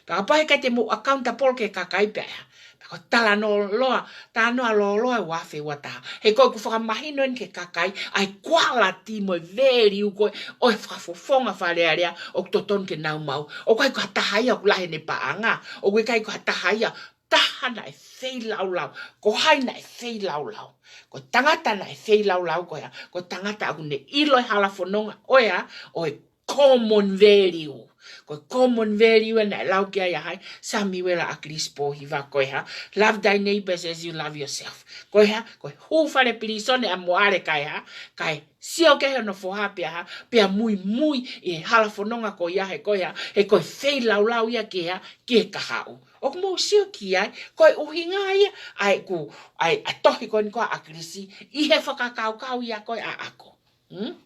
Pea kapau he ʻikai te mou accountable ki he kakai pea hā, pea Ko e talanoa, talanoa lōloa ʻe uaafe uataha. He ko ʻeku fakamahino eni ki he kakai ʻa e quality mo e value ko ē ʻo e fakafofonga Fale Alea ʻoku totonu ke nau maʻu. ʻOku ʻikai ko ha taha ia ʻoku lahi ʻene paʻanga. ʻOku ʻikai ko ha taha ia, taha naʻe feilaulau. Ko hai naʻe feilaulau? Ko e tangata naʻe feilaulau ko ia, ko e tangata ʻoku ne ʻilo e hala fononga ʻo ia, ʻo e common value. Ko e common value ena ʻe lau ki ai ʻa hai? Samiuela ʻAkilisi Pōhiva, ko e hā? Love thy neighbors as you love yourself. Ko e hā? Ko e hū fale pilīsone ʻa Moale kae hā? Kae sio ki ai hono foha pea hā? Pea muimui ʻi he hala fononga ko ia he ko e hā? He ko e feilaulau ia ki he hā? Ki he kahaʻu. ʻOku mou sio ki ai, ko e ʻuhinga ia ʻa ʻeku, ʻa e, ʻa e tohi ko eni ko ia ʻa ʻAkilisi, ʻi he fakakaukau ia ko ē ʻaʻaku. Hmm?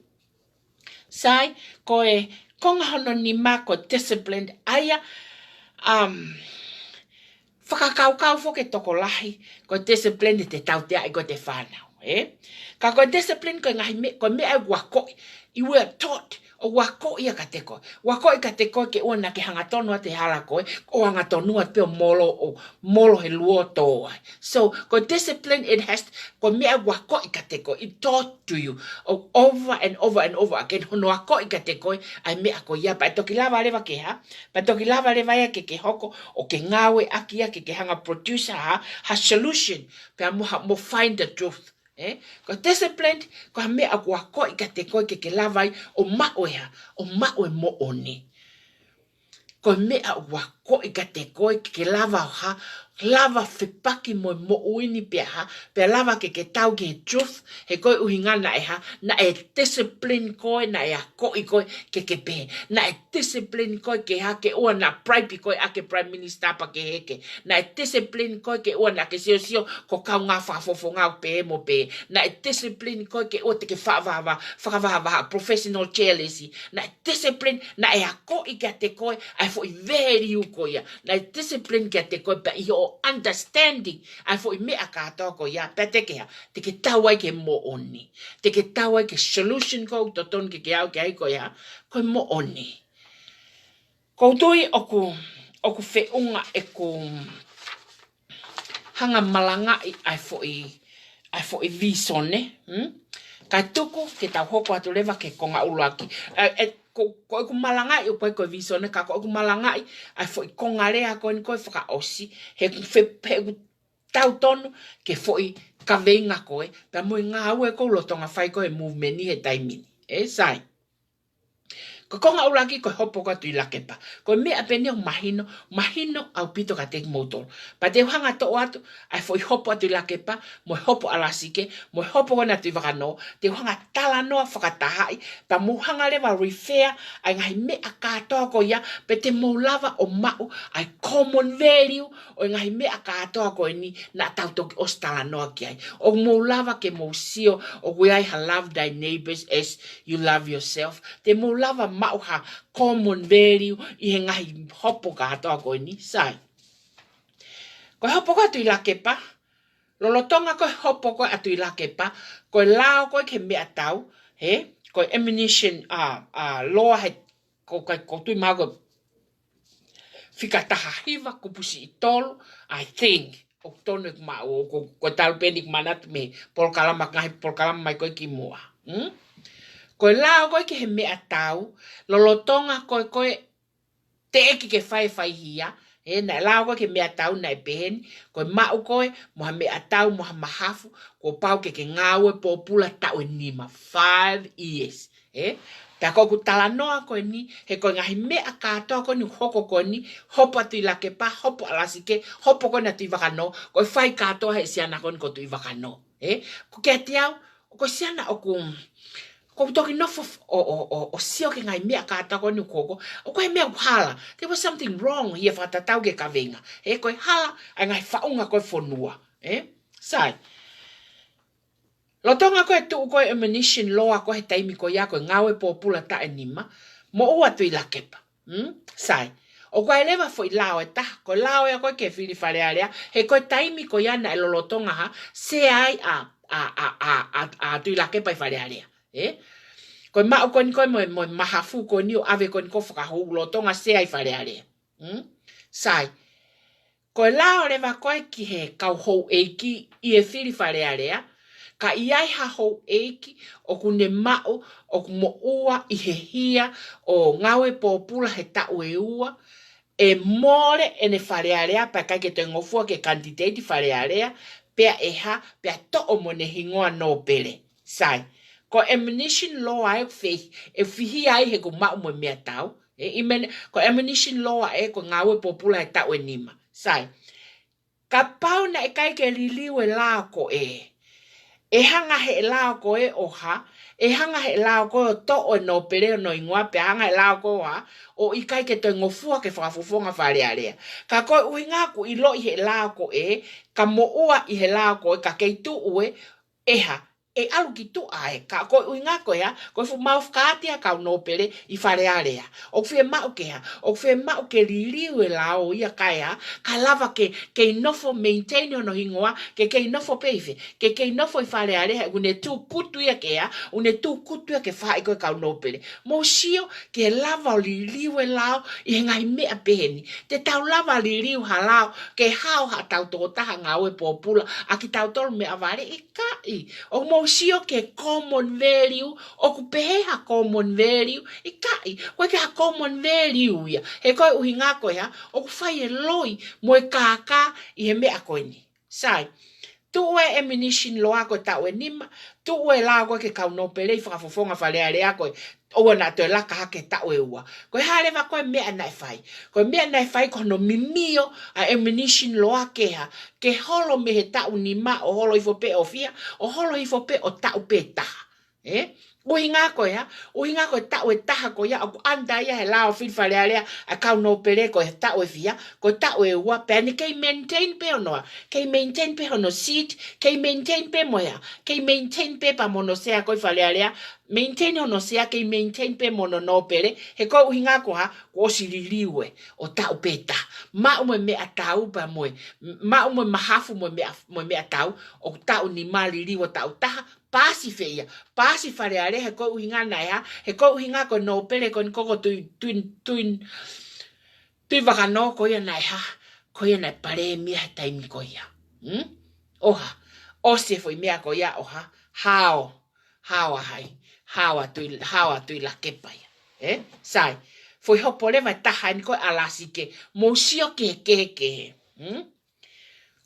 Sai, ko e konga hono nima ko e discipline, ʻa ia, um, fakakaukau foki e tokolahi, ko e discipline te tauteaʻi ko ē ʻete fānau, ē? Ka ko e discipline ko e ngaahi me-, ko e meʻa ʻoku akoʻi, you were taught, ʻoku akoʻi ia kiate koe. ʻOku akoʻi kiate koe ke ʻoua naʻá ke hangatonu atu he hala ko ē, ʻo hangatonu atu pē ʻo molo, ʻo molo he luo ʻo tō ai. So, ko e discipline, it has, ko e meʻa ʻoku akoʻi kiate koe, it taught to you, ʻo over and over and over again, hono akoʻi kiate koe ʻa e meʻa ko ia, pea ʻe toki lava leva ke hā? Pea ʻe toki lava leva ia ke ke hoko ʻo ke ngāueʻaki ia ke ke hanga ʻo produce ha, ha solution, pea mo ha, mo find the truth. Ē? Ko e discipline, ko ha meʻa ʻoku akoʻi kiate koe ke ke lava ai ʻo maʻu e hā? ʻO maʻu e moʻoni. Ko e meʻa ʻoku akoʻi kiate koe ke ke lava ʻo hā? Lava fepaki mo e moʻui ni pea hā? Pea lava ke ke tau ki he truth, he ko e ʻuhinga naʻe hā? Naʻe discipline koe, naʻe akoʻi koe ke ke pehē. Naʻe discipline koe ke hā? Ke ʻoua naʻa bribe koe ʻaki e Prime Minister pea ke heke. Naʻe discipline koe ke ʻoua naʻá ke siosio ko e kaungā fakafofonga ʻoku pehē mo pehē. Naʻe discipline koe ke ʻoua te ke fakavahavaha, fakavahavaha, professional jealousy. Naʻe discipline, naʻe akoʻi kiate koe ʻa e foʻi value ko ia. Naʻe discipline kiate koe pea ʻi hoʻo understanding ʻa e foʻi meʻa kātoa ko ia, pea te ke hā? Te ke tau ai ki he moʻoni. Te ke tau ai ki he solution ko ē ʻoku totonu ke ke aʻu ki ai ko ia, ko e moʻoni. ʻOku ou tui ʻoku, ʻoku feʻunga ʻeku hanga ʻo malangaʻi ʻa e foʻi, ʻa e foʻi vīsone, hmm? Kae tuku ke tau hoko atu leva ki he konga ʻuluaki. Ē, ē, ko, ko ʻeku malangaʻi ʻoku ʻikai ko e vīsone, ka ko ʻeku malangaʻi ʻa e foʻi konga lea ko eni ko ē fakaʻosi, he ʻoku fe-, he ʻoku tautonu ki he foʻi kaveinga ko ē, pea mo e ngāue ʻoku lolotonga fai ko ē he movement ni he taimi ni. Ē, sai. Ko e konga ʻuluaki ko e hopo ko ē atu ʻi Lakepa. Ko e meʻa pē eni ʻoku mahino, mahino ʻaupito kiate kimoutolu. Pea te u hanga ʻo toʻo atu ʻa e foʻi hopo atu ʻi Lakepa, mo e hopo ʻAlasike, mo e hopo ko ena atu ʻi Vakanō, te u hanga ʻo talanoa fakatahaʻi, pea mou hanga leva ʻo refer ʻa e ngaahi meʻa kātoa ko ia, pea te mou lava ʻo maʻu ʻa e common value ʻo e ngaahi meʻa kātoa ko eni naʻa tau toki ʻosi talanoa ki ai. ʻOku mou lava ke mou sio ʻoku ʻi ai ha love thy neighbors as you love yourself. Te mou lava maʻu ha common value ʻi he ngaahi hopo kātoa ko eni, sai. Ko e hopo ko ē atu ʻi Lakepa, lolotonga ko e hopo ko ē atu ʻi Lakepa, ko e lao ko ē ki he meʻatau, ē, ko e ammunition, ʻa, ʻa, loa he, ko, ko, ʻoku ou tui mahalo ko e fika taha hiva kupusiʻi tolu, I think. ʻOku tonu ʻeku ma-, ʻo, ko, ko e talu pē eni ʻeku manatu mei he polokalama, ngaahi polokalama mai ko ē kimuʻa. Hmm? Ko e lao ko ē ki he meʻatau, lolotonga ko ē, ko e teʻeki ke fai e faihia, ē, naʻe lao ko ē ki he meʻatau naʻe pehē ni, ko e maʻu ko ē mo ha meʻatau mo ha mahafu, kuo pau ke ke ngāue pōpula taʻu ʻe nima, five years, ē? Pea ko ʻeku talanoa ko eni, he ko e ngaahi meʻa kātoa ko eni ʻoku hoko ko eni, hopo atu ʻi Lakepa, hopo ʻAlasike, hopo ko ena atu ʻi Vakanō, ko e fai kātoa ʻe he siana ko eni ko ē atu ʻi Vakanō, ē? Ko kiate au, ko e siana ʻoku, ʻoku ou toki nofo f-, ʻo, ʻo, ʻo, ʻo sio ki he ngaahi meʻa kātoa ko eni ʻoku hoko, ʻoku ʻi ai e meʻa ʻoku hala. There was something wrong here fakatatau ki he kaveinga. Ē, ko e hala ʻa e ngaahi faʻunga ko ē ʻo e fonua. Ē? Sai. Lolotonga ko ē e tuʻu ko ē e ammunition loa ko ē he taimi ko ia ko e ngāue pōpula taʻu ʻe nima, moʻua atu ʻi Lakepa. Hmm? Sai. ʻOku ʻi ai leva e foʻi lao ʻe taha, ko e lao ia ko ē ki he fili Fale Alea, he ko e taimi ko ia naʻe lolotonga hā, sea ai ʻa, ʻa, ʻa, ʻa, ʻa, ʻa Tuʻilakepa ʻi Fale Alea. Ē? Ko e maʻu ko eni ko ē mo e, mo e mahafu ko eni ʻo ʻave ko eni ko ē ʻo fakahū, lolotonga sea ʻi Fale Alea. Hmm? Sai. Ko e lao leva ko ē ki he kau houʻeiki ʻi he fili Fale Alea, ka ʻi ai ha houʻeiki ʻoku ne maʻu, ʻoku moʻua ʻi he hia ʻo ngāue pōpula he taʻu ʻe ua, ʻe mole ʻene Fale Alea, pea ʻikai ke toe ngofua ke kanititeiti Fale Alea, pea ʻe hā, pea toʻo mo ʻene hingoa nōpele. Sai. Ko e ammunition law ʻa ē ʻoku fei, ʻe fihia ai he ʻoku maʻu mo e meʻatau. ʻE, ʻi mene, ko e ammunition law ʻa ē ko e ngāue pōpula he taʻu ʻe nima. Sai. Kapau naʻe ʻikai ke liliu e lao ko ē, ʻe hanga he lao ko ē ʻo hā, ʻe hanga he lao ko ē ʻo toʻo e nōpele hono hingoa, pea hanga he lao ko ē ʻo hā, ʻo ʻikai ke toe ngofua ke fakafofonga Fale Alea. Ka ko e ʻuhinga ʻoku ʻiloʻi he lao ko ē, ka moʻua ʻi he lao ko ē, ka kei tuʻu ē, ʻe hā, ʻe ʻalu ki tuʻa ē, ka ko e ʻuhinga ko ē hā, ko e fuʻu maʻu fakaaʻu ʻa e kau nōpele ʻi Fale Alea. ʻOku fiemaʻu ke hā, ʻoku fiemaʻu ke liliu e lao ia kae hā, kae lava ke, kei nofo maintain hono hingoa, ke kei nofo pē ʻi fē, ke kei nofo ʻi Fale Alea, ʻoku ne tukutu ia ke hā, ʻoku ne tukutu ia ke fai ko e kau nōpele. Mou sio ki he lava ʻo liliu e lao ʻi he ngaahi meʻa pehē ni. Te tau lava liliu ha lao ke hao haʻatau tokotaha ngāue pōpula ʻa kitautolu meʻavale? ʻIkai. ʻOku mou sio ki he common value, ʻoku pehē ha common value? ʻIkai. ʻOku ʻikai ke ha common value ia. He ko e ʻuhinga ko ē hā, ʻoku fai e loi mo e kākā ʻi he meʻa ko eni. Sai. Tuʻu e ammunition law ko e taʻu ʻe nima, tuʻu e lao ko ē ki he kau nōpele ʻi fakafofonga Fale Alea ko ē, ʻoua naʻa toe laka hake taʻu ʻe ua. Ko e hā leva ko e meʻa naʻe fai? Ko e meʻa naʻe fai ko hono mimio ʻa e ammunition law ke hā, ke holo mei he taʻu nima ʻo holo hifo pē ʻo fiha, ʻo holo hifo pē ʻo taʻu pē taha. ʻE? ʻUhinga ko ē hā, ʻuhinga ko e taʻu ʻe taha ko ia ʻoku under ia he lao fili Fale Alea ʻa e kau nōpele ko e taʻu ʻe fiha, ko e taʻu ʻe ua, pea ne kei maintain pē hono hā, kei maintain pē hono seat, kei maintain pē mo e hā, kei maintain pē pea mo hono sea ko ē ʻi Fale Alea, maintain hono sea, kei maintain pē mo hono nōpele, he ko e ʻuhinga ko e hā, kuo ʻosi liliu ē, ʻo taʻu pē taha. Maʻu mo e meʻatau pea mo e, maʻu mo e mahafu mo e meʻa, mo e meʻatau, ʻo taʻu nima liliu ʻo taʻu taha, paasi fē ia, paasi Fale Alea, he ko e ʻuhinga naʻe hā, he ko e ʻuhinga ko e nōpele ko eni ko ko Tui, Tui, Tui, Tuʻivakanō ko ia naʻe hā, ko ia naʻe palēmia he taimi ko ia. Hmm? ʻO hā, ʻosi e foʻi meʻa ko ia ʻo hā, hao, hao ʻa hai, hao ʻa Tui, hao ʻa Tuʻilakepa ia. ʻE? Sai, foʻi hopo leva ʻe taha eni ko ē ʻa Lasike, mou sio ki he kehekehe. Hmm?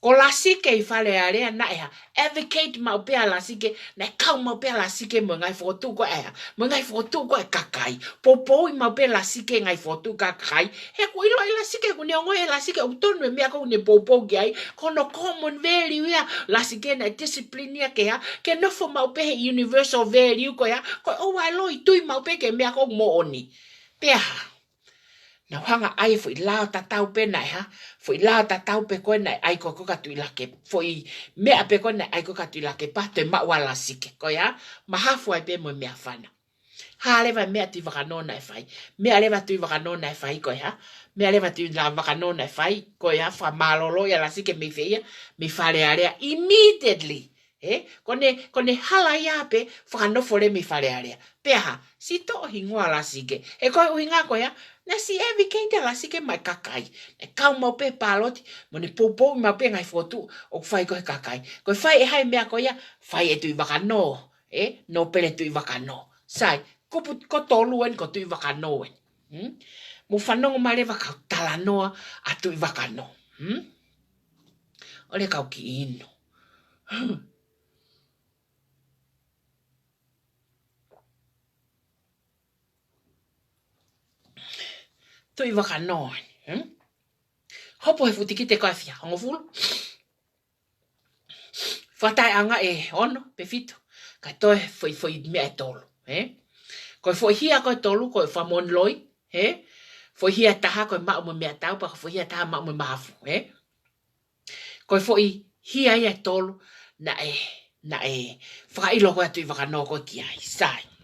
Ko Lasike ʻi Fale Alea naʻe hā, advocate maʻu pē ʻa Lasike, naʻe kau maʻu pē ʻa Lasike mo e ngaahi fokotuʻu ko ē ʻa e hā, mo e ngaahi fokotuʻu ko ē ʻa e kakai. Poupouʻi maʻu pē ʻa Lasike ngaahi fokotuʻu kakai. He ʻoku ʻiloʻi ʻe Lasike, ʻoku ne ongoʻi ʻe Lasike ʻoku tonu e meʻa ko ē ʻoku ne poupou ki ai, ko hono common value ia ʻa Lasike naʻe discipline ia ke hā, ke nofo maʻu pē he universal value ko ē hā, ko e ʻoua ʻe loi, tui maʻu pē ki he meʻa ko ē ʻoku moʻoni. Pea hā, nau hanga ʻai e foʻi lao tatau pē naʻe hā, foʻi lao tatau pē ko ē naʻe ʻai ko ē kia Tuʻilake, foʻi meʻa pē ko ē naʻe ʻai ko ē kia Tuʻilakepa, toe maʻu ʻa Lasike, ko ia, mahafu ai pē mo e meʻafana. Hā leva e meʻa Tuʻivakanō naʻe fai, meʻa leva Tuʻivakanō naʻe fai ko e hā, meʻa leva Tuʻivakanō naʻe fai, ko ia, fakamālōlō ʻia Lasike mei fē ia, mei Fale Alea, immediately. ʻE, ko ʻene, ko ʻene hala ia pē, fakanofo leva mei Fale Alea. Pea hā, siʻi toʻo hingoa Lasike. He ko e ʻuhinga ko ia, naʻe siʻi advocate ʻa Lasike maʻa e kakai. Naʻe kau maʻu pē pāloti, mo ne poupou maʻu pē ngaahi fokotuʻu ʻoku fai ko ē ʻe he kakai. Ko e fai ʻe hai e meʻa ko ia, fai ʻe Tuʻivakanō, ʻe, nōpele Tuʻivakanō. Sai, kupu ko tolu eni ko Tuʻivakanō eni. Hmm? Mou fanongo mai leva ki he talanoa ʻa Tuʻivakanō. Hmm? ʻOle kau kiʻi inu. Tuʻivakanō, hmm? Hopo he fuʻu tikite ko e fiha, hongofulu. Fakataʻeʻaonga ʻe ono pe fitu, kae toe foʻi, foʻi meʻa ʻe tolu, ē? Ko e foʻi hia ko ē ʻe tolu, ko e fakamoʻoni loi, ē? Foʻi hia ʻe taha ko e maʻu mo e meʻatau, pea ko e foʻi hia ʻe taha maʻu mo e mahafu, ē? Ko e foʻi hia ia ʻe tolu, naʻe, naʻe fakaʻilo ko ē ʻa Tuʻivakanō ko ē ki ai, sai.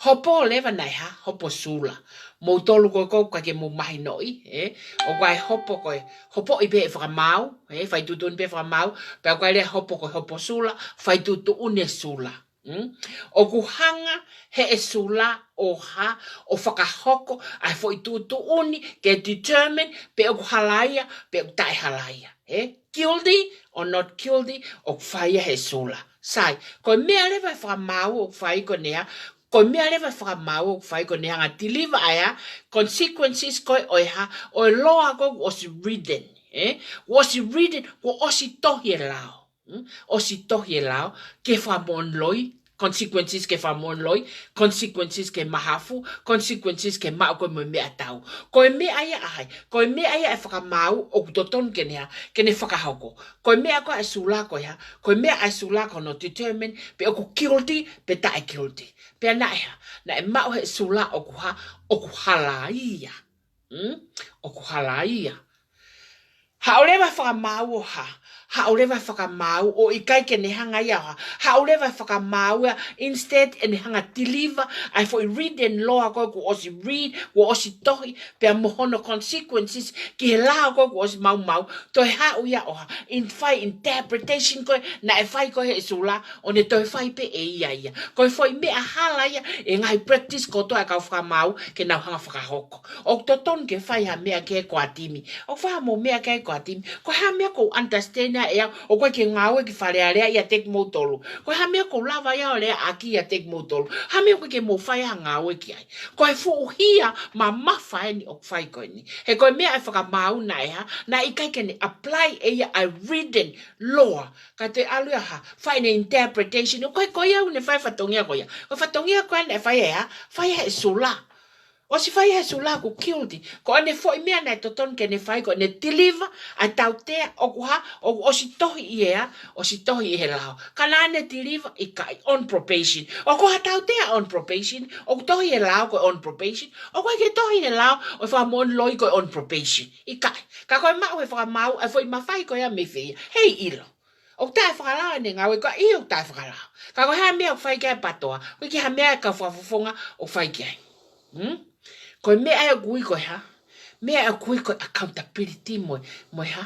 Hopo leva naʻe hā, hopo sula. Moutolu ko ē ʻoku ʻikai ke mou mahinoʻi, ē? ʻOku ʻi ai e hopo ko e, hopoʻi pē ʻe fakamaau, ē? Fai tuʻutuʻuni pē ʻe fakamaau, pea ʻoku ʻi ai leva e hopo ko e hopo sula, fai tuʻutuʻuni ʻe sula. Mm? ʻOku hanga ʻe he sula ʻo hā, ʻo fakahoko ʻa e foʻi tuʻutuʻuni ke determine pe ʻoku hala ia, pe ʻoku taʻe hala ia. Ē? Guilty or not guilty, ʻoku fai ia ʻe he sula. Sai, ko e meʻa leva e fakamaau ʻoku fai ko eni ia, ko e meʻa leva e fakamaau ʻoku fai ko eni ia, hanga ʻo deliver ʻa e consequences ko ē ʻo e hā, ʻo e law ko ē kuo ʻosi written, ē? Kuo ʻosi written, kuo ʻosi tohi e lao. Mm? ʻOsi tohi e lao, ke fakamoʻoni loi, consequences ke fakamoʻoni loi, consequences ke mahafu, consequences ke maʻu ko ē mo e meʻatau. Ko e meʻa ia ʻa hai, ko e meʻa ia e fakamaau ʻoku totonu ke ne hā, ke ne fakahoko. Ko e meʻa ko ē ʻa e sula ko e hā, ko e meʻa ʻa e sula ko hono determine pe ʻoku guilty, pe taʻe guilty. Pea naʻe hā, naʻe maʻu ʻe he sula ʻoku hā, ʻoku hala ia. Mm? ʻOku hala ia. Haʻu leva e fakamaau ʻo hā. Haʻu leva e fakamaau ʻo ʻikai ke ne hanga ia ʻo hā. Haʻu leva e fakamaau ia, instead ʻene hanga ʻo deliver ʻa e foʻi written law ko ē kuo ʻosi read, kuo ʻosi tohi, pea mo hono consequences ki he lao ko ē kuo ʻosi maumau. Toe haʻu ia ʻo hā, in fai interpretation ko ē naʻe fai ko ē ʻe he sula, ʻo ne toe fai pē ʻe ia ia. Ko e foʻi meʻa hala ia e ngaahi practice kotoa e kau fakamaau ke nau hanga ʻo fakahoko. ʻOku totonu ke fai ha meʻa ki he koatimi. ʻOku fai haʻamou meʻa ki he koatimi. Ko e hā e meʻa ʻoku ou understand ai ʻe au, ʻoku ʻikai ke ngāueʻaki Fale Alea ʻiate kimoutolu? Ko e hā e meʻa ʻoku ou lava ai au ʻo leaʻaki ʻiate kimoutolu? Hā e meʻa ʻoku ʻikai ke mou fai ha ngāue ki ai? Ko e fuʻu hia mamafa eni ʻoku fai ko eni. He ko e meʻa e fakamaau naʻe hā, naʻe ʻikai ke ne apply ʻe ia ʻa e written law. Ka toe ʻalu ia ʻo hā, fai ʻene interpretation. ʻOku ʻikai ko ia ʻoku ne fai e fatongia ko ia. Ko e fatongia ko ē naʻe fai ʻe hā, fai ʻe he sula. ʻOsi fai ʻe he sula, ʻoku guilty. Ko ʻene foʻi meʻa naʻe totonu ke ne fai ko ʻene deliver ʻa e tautea ʻoku hā, ʻoku ʻosi tohi ʻi he hā, ʻosi tohi ʻi he lao. Ka naʻa ne deliver ʻikai, on probation. ʻOku hā e tautea on probation, ʻoku tohi ʻi he lao ko e on probation? ʻOku ʻikai ke tohi ʻi he lao ʻo e fakamoʻoni loi ko e on probation. ʻIkai. Ka ko e maʻu ʻe he fakamaau ʻa e foʻi mafai ko ia mei fē ia? Heiʻilo. ʻOku taʻefakalao ʻene ngāue, ko ia ʻoku taʻefakalao. Ka ko e hā e meʻa ʻoku fai ki ai e PTOA? ʻOku ʻikai ha meʻa e kau fakafofonga ʻoku fai ki ai. Hmm? Ko e meʻa ia ʻoku ui ko e hā? Meʻa ia ʻoku ui ko e accountability mo e, mo e hā?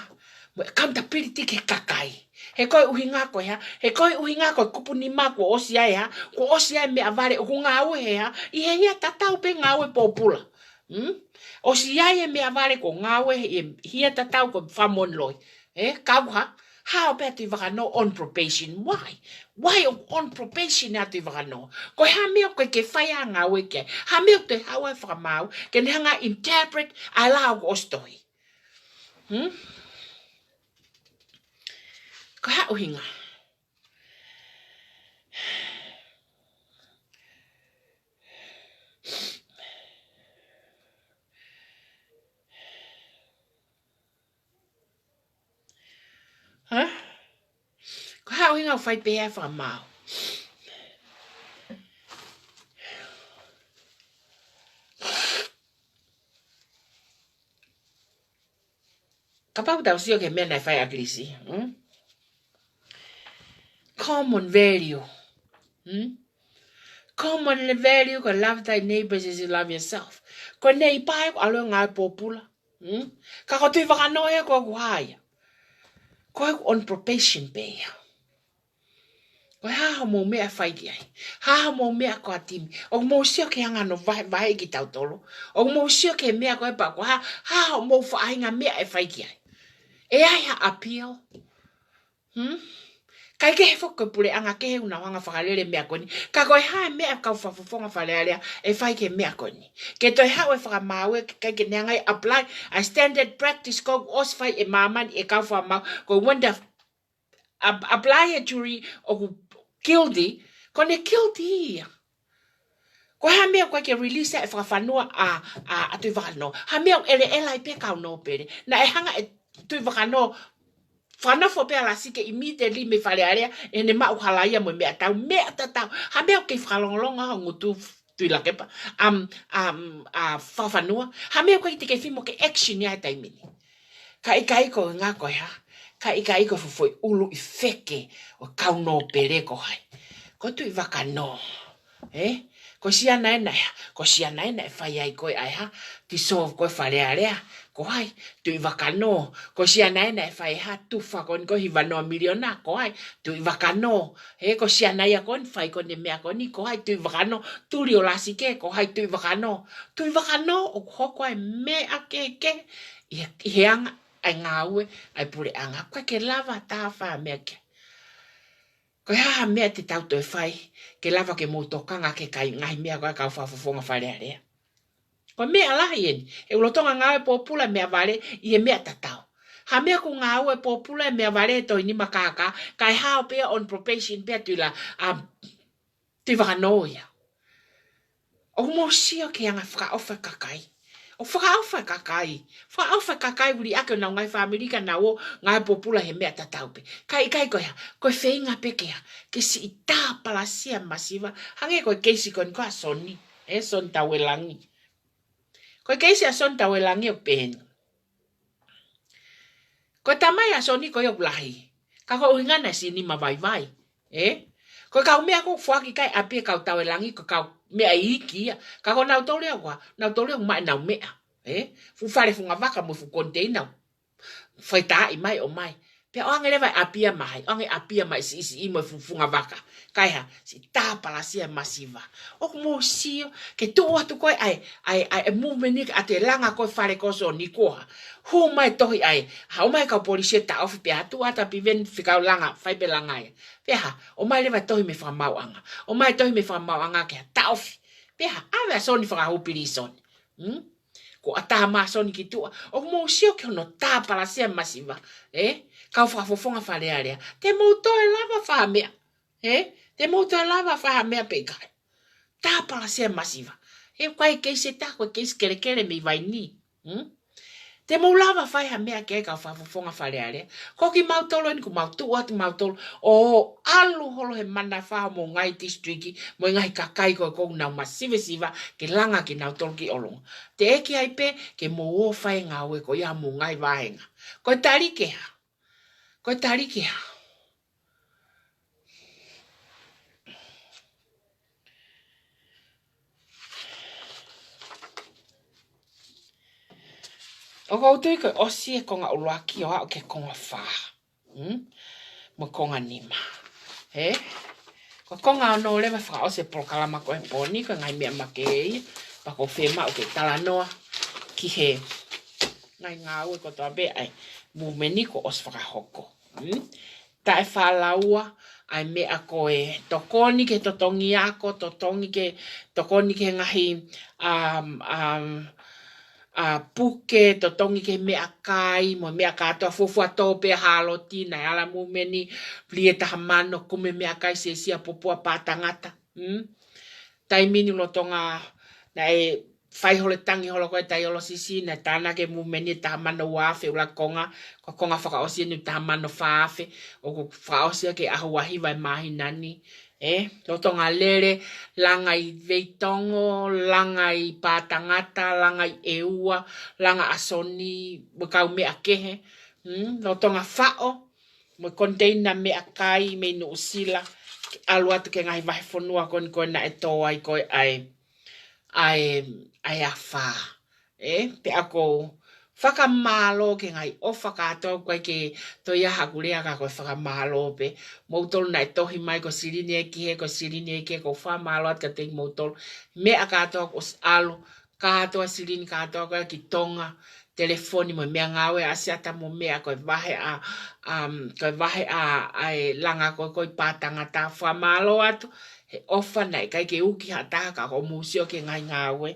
Mo e accountability ki he kakai. He ko e ʻuhinga ko e hā? He ko e ʻuhinga ko e kupu nima kuo ʻosi ʻi ai e hā? Kuo ʻosi ʻi ai e meʻavale ʻoku ngāue he hā? ʻI he hia tatau pē, ngāue pōpula. Hmm? ʻOsi ʻi ai e meʻavale kuo ngāue he hia tatau ko e fakamoʻoni loi. Ē, ka ʻoku hā, hā ʻo pehē ʻa Tuʻivakanō on probation. Why? Why ʻoku on probation ʻa Tuʻivakanō? Ko e hā e meʻa ʻoku ʻikai ke fai ha ngāue ki ai? Hā e meʻa ʻoku toe haʻu ai e fakamaau ke ne hanga ʻo interpret ʻa e lao kuo ʻosi tohi? Hmm? Ko e hā e ʻuhinga? Hā? Ko e hā e ʻuhinga ʻoku fai pehē ai e fakamaau? Kapau te tau sio ki he meʻa naʻe fai ʻe ʻAkilisi, hmm? Common value. Hmm? Common value ko e love thy neighbors as you love yourself. Ko e neighbor ia ʻoku ʻalu ʻo ngāue pōpula. Hmm? Ka ko Tuʻivakanō ia ko ʻoku hā ia? Ko ʻeku on probation pē ia. Ko e hā hoʻomou meʻa ʻe fai ki ai? Hā hoʻomou meʻa koatimi? ʻOku mou sio ki he anga hono vahevahe kitautolu? ʻOku mou sio ki he meʻa ko ē pea ko e hā, hā hoʻomou faʻahinga meʻa ʻe fai ki ai? ʻE ʻi ai ha appeal? Hmm? Kae kehe foki ko e puleʻanga kehe ʻoku nau hanga ʻo fakalele e meʻa ko eni. Ka ko e hā e meʻa e kau fakafofonga Fale Alea ʻe fai ki he meʻa ko eni? Ke toe haʻu e fakamaau ē, ke ʻikai ke ne hanga ʻo apply ʻa e standard practice ko ē kuo ʻosi fai ʻe māmani ʻe kau fakamaau, ko e wonder ap-, apply e jury ʻoku guilty, ko ʻene guilty ia. Ko e hā e meʻa ʻoku ʻikai ke release ai e fakafanua ʻa, ʻa, ʻa Tuʻivakanō? Hā e meʻa ʻoku ʻeleʻela ai pē e kau nōpele? Naʻe hanga ʻe Tuʻivakanō ʻo fakanofo pē ʻa Lasike immediately mei Fale Alea, ʻene maʻu hala ia mo e meʻatau, meʻa tatau. Hā e meʻa ʻoku kei fakalongolongo ai ho ngutu Tuʻilakepa, um, um, ʻa Fakafanua? Hā e meʻa ʻoku ʻikai te ke fai mo ke action ia he taimi ni? Ka ʻikai ko e ʻuhinga ko e hā? Ka ʻikai ko e fuʻu foʻi ʻulu ʻi feke ʻo e kau nōpele ko hai? Ko Tuʻivakanō. Ē? Ko siana ena ē, ko siana ena ʻe fai ai ko ē ʻa e hā? Dissolve ko ē Fale Alea. Ko hai? Tuʻivakanō. Ko siana ē naʻe fai ha tufa ko eni ko e hiva noa miliona, ko hai? Tuʻivakanō. He ko siana ia ko eni fai ko eni meʻa ko eni, ko hai? Tuʻivakanō. Tuli ʻo Lasike, ko hai? Tuʻivakanō. Tuʻivakanō ʻoku hoko ai e meʻa kehekehe ʻi he, ʻi he anga ʻa e ngāue ʻa e puleʻanga. ʻOku ʻikai ke lava ha taha ʻo fai ha meʻa kehe. Ko e hā ha meʻa te tau toe fai ke lava ke mou tokanga ki he ngaahi meʻa ko ē ʻa e kau fakafofonga Fale Alea? Ko e meʻa lahi eni, he ʻoku lolotonga ngāue pōpula e meʻavale ʻi he meʻa tatau. Ha meʻa ʻoku ngāue pōpula e meʻavale he tohi nima kākā, kae hao pē ia on probation pē ʻa Tuʻila, ʻa Tuʻivakanō ia. ʻOku mou sio ki he anga e fakaʻofa e kakai. ʻOku fakaʻofa e kakai. Fakaʻofa e kakai ʻoku liʻaki honau ngaahi fāmili ka nau ō ʻo ngāue pōpula he meʻa tatau pē. Kae ʻikai ko e hā, ko e feinga pē ke hā, ke siʻi tāpalasia masiva. Hangē ko e keisi ko eni ko ē ʻa Soni. ʻE Soni Tauelangi. Ko e keisi ʻa Soni Tauelangi ʻoku pehē ni. Ko e tamai ʻa Soni ko ia ʻoku lahi. Ka ko e ʻuhinga naʻe siʻi nima vaivai. Ē? Ko e kau meʻa ko ē ʻoku foaki ki ai ʻapi ʻa e kau Tauelangi, ko e kau meʻa iiki ia. Ka ko nautolu ia ʻoku, nautolu ia ʻoku maʻu ʻenau meʻa. Ē? Fuʻu fale fungavaka mo e fuʻu koniteina. Faitaaʻi mai ʻo ʻomai. Pea ʻoange leva e ʻapi ia mai, ʻoange e ʻapi ia mai siʻisiʻi mo e fuʻu fungavaka. Kae hā, siʻi tāpalasia masiva. ʻOku mou sio, ke tuʻu atu ko ē ʻa e, ʻa e, ʻa e movement ni ke ʻatu e langa ko ē e fale ko ē ʻo Soni ko ē. Hū mai e tohi ʻa e, haʻu mai e kau polisi ʻo taʻofi pea tuʻu atu ʻa Piveni fekau langa, fai pē langa ia. Pea hā, ʻomai leva e tohi mei he fakamaauʻanga. ʻOmai e tohi mei he fakamaauʻanga ke hā, taʻofi. Pea hā, ʻave ʻa Soni fakahū pilīsone. Hmm? Ko ʻatā mai ʻa Soni ki tuʻa. ʻOku mou sio ki hono tāpalasia masiva. Ē? Kau fakafofonga Fale Alea. Te mou toe lava ʻo fai ha meʻa. Ē? Te mou toe lava ʻo fai ha meʻa pe ʻikai? Tāpalasia masiva. He ko e keisi ʻe taha, ko e keisi kelekele mei Vainī. Hmm? Te mou lava ʻo fai ha meʻa ki ai kau fakafofonga Fale Alea? Ko kimautolu eni ʻoku mau tuʻu atu mautolu ʻo ʻalu holo he manava homou ngaahi tisituliki mo e ngaahi kakai ko ē ʻoku nau masivesiva ke langa kinautolu ki ʻolunga. Teʻeki ai pē ke mou ō ʻo fai e ngāue ko ia homou ngaahi vāhenga. Ko e tali ki he hā? Ko e tali ki he hā? ʻOku ou tui ko e ʻosi e konga ʻuluaki ʻo aʻu ki he konga fā. Hmm? Mo e konga nima. Ē? Ko e konga ono leva fakaʻosi e polokalama ko ē he pō ni, ko e ngaahi meʻa makehe ia, pea ʻoku ou fiemaʻu ke talanoa ki he ngaahi ngāue kotoa pē ʻa e movement ni kuo ʻosi fakahoko. Hmm? Taʻefaʻalaua ʻa e meʻa ko e tokoni ki he totongi ako, totongi ki he, tokoni ki he ngaahi, um, um, ʻa, puke, totongi ki he meʻakai, mo e meʻa kātoa, fuofua tō pē ʻa Hāloti, naʻe ala e movement ni, lī ʻe taha mano, kumi e meʻakai, sēsia, popua, pā tangata. Hmm? Taimi ni lolotonga naʻe fai holo e tangi holo ko ē ʻa e taiolo sisi, naʻe tānaki e movement ni ʻe taha mano ua afe ʻuluaki konga, ko e konga fakaʻosi eni ʻe taha mano fā afe, ʻoku fakaʻosi ia ki he ʻaho ua hiva ʻo e māhina ni. Ē, lolotonga lele, langa ʻi Veitongo, langa ʻi pā tangata, langa ʻi ʻEua, langa ʻa Soni, mo e kau meʻa kehe. Hmm, lolotonga faʻo mo e koniteina meʻakai mei Nuʻusila, ke ʻalu atu ki he ngaahi vahefonua ko eni ko ē naʻe tō ai ko ē ʻa e, ʻa e, ʻa e afā. Ē, pea ʻoku ou fakamālō ki he ngaahi ʻofa kātoa, ʻoku ʻikai ke toe ʻi ai haʻaku lea ka ko e fakamālō pē. Moutolu naʻe tohi mai ko e silini ē ki hē, ko e silini ē ki hē, ʻoku ou fakamālō atu kiate kimoutolu. Meʻa kātoa kuo ʻosi ʻalu, kātoa silini kātoa ko ē ki Tonga, telefoni mo e meʻangāue ʻa Siata mo e meʻa ko e vahe ʻa, um, ko e vahe ʻa, ʻa e langa ko ē ko ē ʻi pā tangata, fakamālō atu, he ʻofa naʻe ʻikai ke uki ha taha ka ʻoku mou sio ki he ngaahi ngāue,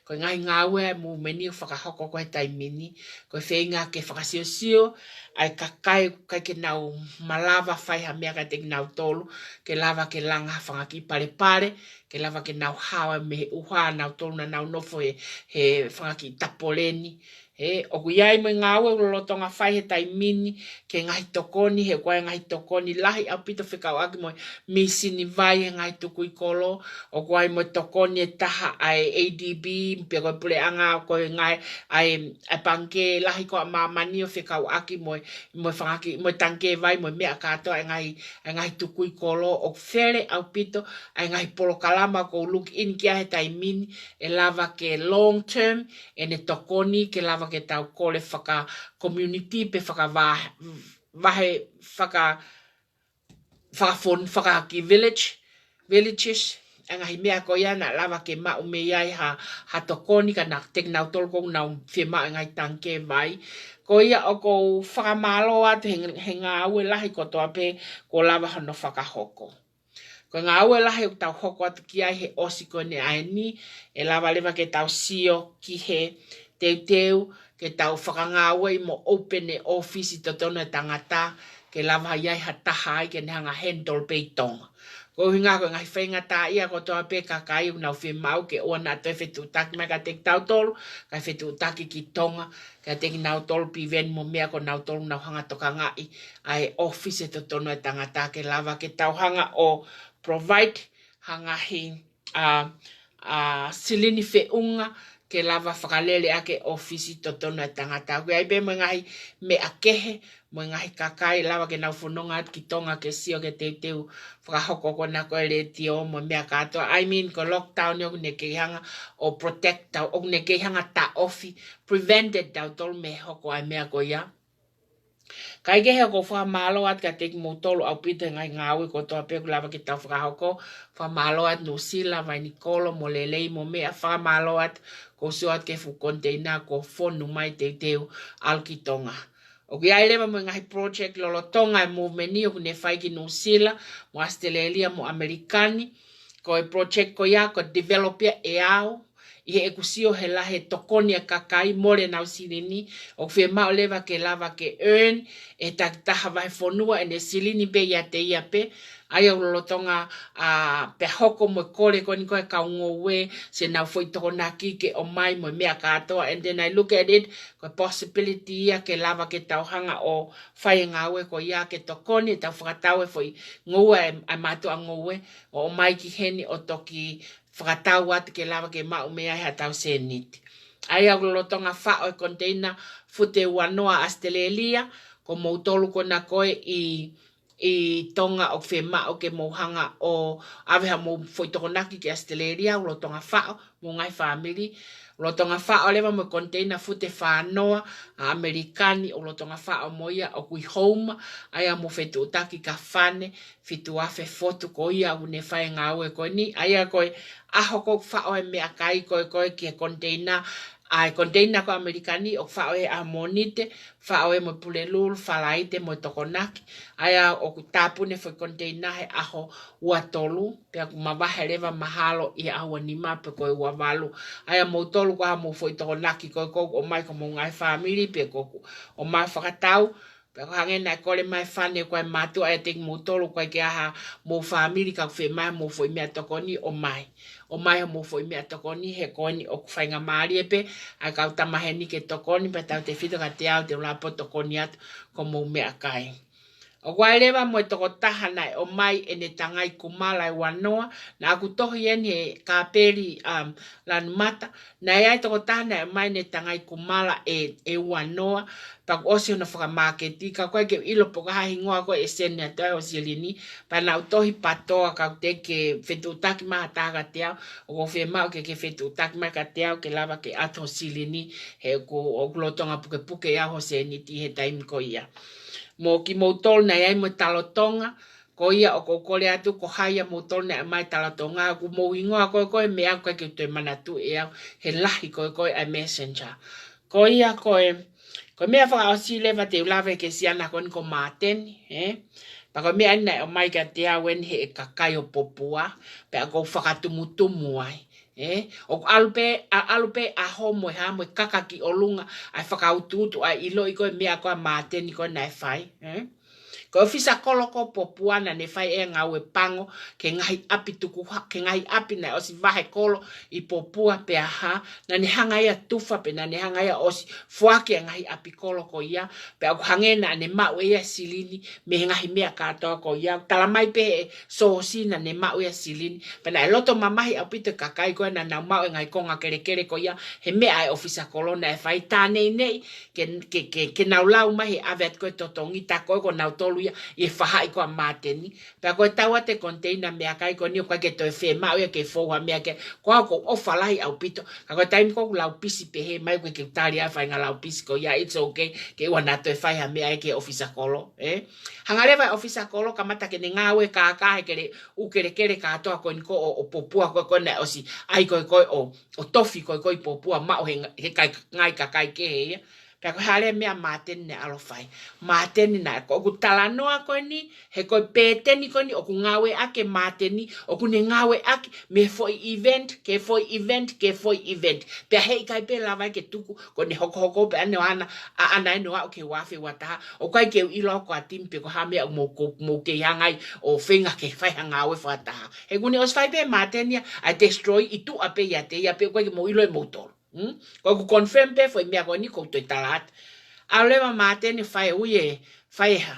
ko e ngaahi ngāue ʻa e movement ni ʻoku fakahoko ko ē he taimi ni, ko e feinga ke fakasiosio ʻa e kakai ʻoku ʻikai ke nau malava ʻo fai ha meʻa kiate kinautolu, ke lava ke langa ha fanga kiʻi palepale, ke lava ke nau hao mei he ʻuha ʻanautolu naʻa nau nofo he, he fanga kiʻi tapole ni. Ē, ʻoku ʻi ai mo e ngāue ʻoku lolotonga fai he taimi ni, ki he ngaahi ngaahi tokoni, he ʻoku ʻi ai e ngaahi tokoni lahi ʻaupito fekauʻaki mo e mīsini vai he ngaahi tukui kolo, ʻoku ʻi ai mo e tokoni ʻe taha ʻa e A D B, pe ko e puleʻanga, ko e ngaahi, ʻa e, ʻa e pangikē lahi ko ia ʻa māmani ʻo fekauʻaki mo e, mo e fanga kiʻi, mo e tangikē vai, mo e meʻa kātoa ʻa e ngaahi, ʻa e ngaahi tukui kolo, ʻoku fele ʻaupito ʻa e ngaahi polokalama ʻoku ou look in ki ai he taimi ni, ʻe lava ke long term, ʻene tokoni ke lava ke tau kole faka-community pe fakava-, vahe faka-, fakafon-, fakakiʻi village, villages, ʻa e ngaahi meʻa ko ia naʻa lava ke maʻu mei ai ha, ha tokoni ka naʻa tekinautolu ʻoku nau fiemaʻu e ngaahi tangikē vai. Ko ia ʻoku ou fakamālō atu he, he ngāue lahi kotoa pē kuo lava hono fakahoko. Ko e ngāue lahi ʻoku tau hoko atu ki ai he ʻosi ko eni ʻa eni, ʻe lava leva ke tau sio ki he teuteu, ke tau fakangāueʻi mo open e ʻōfisi totonu e tangata, ke lava ʻi ai ha taha ai ke ne hanga handle pē ʻi Tonga. Ko e ʻuhinga ko e ngaahi faingataʻaʻia kotoa pē kakai ʻoku nau fiemaʻu ke ʻoua naʻa toe fetuʻutaki mai kiate kitautolu, kae fetuʻutaki ki Tonga, kiate kinautolu piveni mo e meʻa ko nautolu nau hanga tokangaʻi ʻa e ʻōfisi totonu e tangata ke lava ke tau hanga ʻo provide ha ngaahi, ʻa, ʻa, silini feʻunga ke lava fakalele ʻaki e ʻōfisi totonu e tangata. ʻOku ʻi ai pē mo e ngaahi meʻa kehe, mo e ngaahi kakai lava ke nau fononga atu ki Tonga ke sio ki he teuteu fakahoko ko ena ko e letiō mo e meʻa kātoa. I mean, ko e lockdown ʻoku ne kei hanga ʻo protect ʻa, ʻoku ne kei hanga taʻofi, prevented tautolu mei he hoko ʻa e meʻa ko ia. Kae kehe ʻoku ou fakamālō atu kiate kimoutolu ʻaupito he ngaahi ngāue kotoa pē ʻoku lava ke tau fakahoko. Fakamālō atu Nuʻusila, Vainikolo, mo Lelei, mo e meʻa, fakamālō atu, ʻoku ou sio atu ki he fuʻu container kuo fonu mai teuteu ʻalu ki Tonga. ʻOku ʻi ai leva mo e ngaahi project lolotonga e movement ni ʻoku ne fai ki Nuʻusila, mo ʻAositelēlia, mo ʻAmelika ni. Ko e project ko ia, ko e develop ia ʻe au, ʻi heʻeku sio he lahi e tokoni ʻa e kakai mole ʻenau silini, ʻoku fiemaʻu leva ke lava ke earn ʻe he takitaha vahefonua ʻene silini pē ʻiate ia pē, ʻa ia ʻoku lolotonga, ʻa, pea hoko mo e kole ko eni ko e kau ngoue, siʻenau foʻi tokonaki ke ʻomai mo e meʻa kātoa, and then I look at it, ko e possibility ia ke lava ke tau hanga ʻo fai e ngāue ko ia ke tokoni, tau fakatau e foʻi ngoue, ʻa e, ʻa e mātuʻa ngoue, ʻo ʻomai ki heni ʻo toki fakatau atu ke lava ke maʻu mei ai haʻatau sēniti. ʻA ia ʻoku lolotonga faʻo e container fute ua noa ʻAositelēlia, ko moutolu ko ena ko ē ʻi, ʻi Tonga ʻoku fiemaʻu ke mou hanga ʻo ʻave haʻamou foʻi tokonaki ki ʻAositelēlia, ʻoku lolotonga faʻo, mo e ngaahi fāmili. ʻOku lolotonga faʻo leva mo e container fute fā noa ʻa ʻAmelika ni, ʻoku lolotonga faʻo mo ia ʻoku ʻi Houma, ʻa ia mo fetuʻutaki ka fane, fitu afe fotu ko ia ʻoku ne fai e ngāue ko eni. ʻA ia ko e ʻaho ko ē ʻoku faʻo e meʻakai ko ē ko ē ki he container, ʻa e container ko ē ʻAmelika ni ʻoku faʻo he ʻaho Mōnite, faʻo ē mo e Pulelulu, Falaite mo e Tokonaki. ʻA ia ʻoku tāpuni e foʻi container he ʻaho ua tolu, pea ʻoku mavahe leva mahalo ʻi he ʻaho ua nima pe ko e ua valu. ʻA ia moutolu ko ē haʻamou foʻi tokonaki ko ē ʻoku ʻomai ko homou ngaahi fāmili pe ko ē ʻoku ʻomai fakatau, pea ʻoku hangē naʻe kole mai e fānau ko ē ʻa e mātuʻa ʻiate kimoutolu, ʻoku ʻikai ke ʻi ai haʻamou fāmili ka ʻoku fiemaʻu haʻamou foʻi meʻatokoni, ʻomai. ʻOmai haʻamou foʻi meʻatokoni he ko eni ʻoku faingamālie pē ʻa e kau tama heni ke tokoni, pea tautefito kiate au te u lava pē ʻo tokoni atu ki hoʻomou meʻakai. ʻOku ʻi ai leva mo e tokotaha naʻe ʻomai ʻene tangai kumala ʻe ua noa, naʻa ku tohi eni he kāpeli, um, Lanumata, naʻe ʻi ai e tokotaha naʻe ʻomai ʻene tangai kumala ʻe, ʻe ua noa, pea kuo ʻosi hono fakamāketi, ka ʻoku ʻikai ke u ʻilo pe ko e hā e hingoa ko ē ʻe send atu ai hoʻo silini, pea naʻa ku tohi PATOA ka ʻoku teʻeki ke fetuʻutaki mai ha taha kiate au, ʻoku ou fiemaʻu ke ke fetuʻutaki mai kiate au ke lava ke ʻatu hoʻo silini, he ʻoku, ʻoku lolotonga pukepuke ʻe au hoʻo sēniti he taimi ko ia. Mo kimoutolu naʻe ʻi ai mo e talotonga, ko ia ʻoku ou kole atu, ko hai ʻia moutolu naʻe ʻomai e talotonga, ʻoku mou hingoa ko ē ko ē he meʻa ʻoku ʻikai ke u toe manatuʻi ʻe au, he lahi ko ē ko ē ʻa e messenger. Ko ia ko e, ko e meʻa fakaʻosi leva te u lave ki he siana ko eni ko Māteni, ē? Pea ko e meʻa eni naʻe ʻomai kiate au eni he kakai ʻo Popua, pea ʻoku ou fakatumutumu ai, ē? ʻOku ʻalu pē, ʻa, ʻalu pē ʻaho mo e hā mo e kaka ki ʻolunga, ʻa e fakautuutu, ʻa e ʻiloʻi ko ē e meʻa ko ē ʻa Māteni ko ē naʻe fai, ē? Ko e ʻofisa kolo ko Popua naʻa ne fai e ngāue pango ki he ngaahi ʻapi tukuhā, ki he ngaahi ʻapi naʻe ʻosi vahe kolo ʻi Popua pea hā, naʻa ne hanga ia ʻo tufa pē naʻa ne hanga ia ʻo ʻosi foaki e ngaahi ʻapi kolo ko ia, pea ʻoku hangē naʻa ne maʻu ia e silini mei he ngaahi meʻa kātoa ko ia. Talamai pē ʻe Sōsina naʻa ne maʻu ia e silini, pea naʻe loto mamahi ʻaupito e kakai ko ē naʻa nau maʻu e ngaahi konga kelekele ko ia he meʻa ʻa e ʻofisa kolo naʻe fai. Tā neʻineʻi ke, ke, ke, ke nau lau mai he ʻave atu ko ē e totongi, tā ko ē ko nautolu ia ʻi he faʻahi ko ē ʻa Māteni. Pea ko e tau atu e koniteina meʻakai ko eni, ʻoku ʻikai ke toe fiemaʻu ia ke fou ha meʻa ke, ko au ʻoku ou ʻofa lahi ʻaupito. Ka ko e taimi ko ē ʻoku laupisi pehē mai, ʻoku ʻikai ke u tali ʻa e faʻahinga laupisi ko ia, it's okay, ke ʻoua naʻa toe fai ha meʻa ia ki he ʻofisa kolo, ē? Hanga leva e ʻofisa kolo, kamata ke ne ngāue kākā he kele, ʻū kelekele kātoa ko eni ko ē ʻo, ʻo Popua ko ē ko ē naʻe ʻosi ʻai ko ē ko ē ʻo, ʻo tofi ko ē ko ē ʻi Popua maʻu he nga-, he kai-, ngaahi kakai kehe ia. Pea ko e hā leva e meʻa ʻa Māteni naʻe ʻalu ʻo fai? Māteni naʻe, ko ʻeku talanoa ko eni, he ko e pēteni ko eni ʻoku ngāueʻaki ʻe Māteni, ʻoku ne ngāueʻaki mei he foʻi event ki he foʻi event ki he foʻi event. Pea heʻikai pē lava ia ke tuku, ko ʻene hokohoko pē ʻaneafi ʻaʻana ʻo aʻu ki he ua afe ua taha, ʻoku ʻikai ke u ʻilo ko e timi pe ko e hā e meʻa ʻoku mou, ʻoku mou kei hanga ai ʻo feinga ke fai ha ngāue fakataha. He kuo ne ʻosi fai pē ʻe Māteni ia ʻa e destroy ʻi tuʻa pē ʻiate ia pea ʻoku ʻikai ke mou ʻilo ʻe moutolu. Hmm? Ko ʻeku confirm pē e foʻi meʻa ko eni ʻoku ou toe tala atu. ʻAlu leva ʻa Māteni ʻo fai e ui e, fai e hā?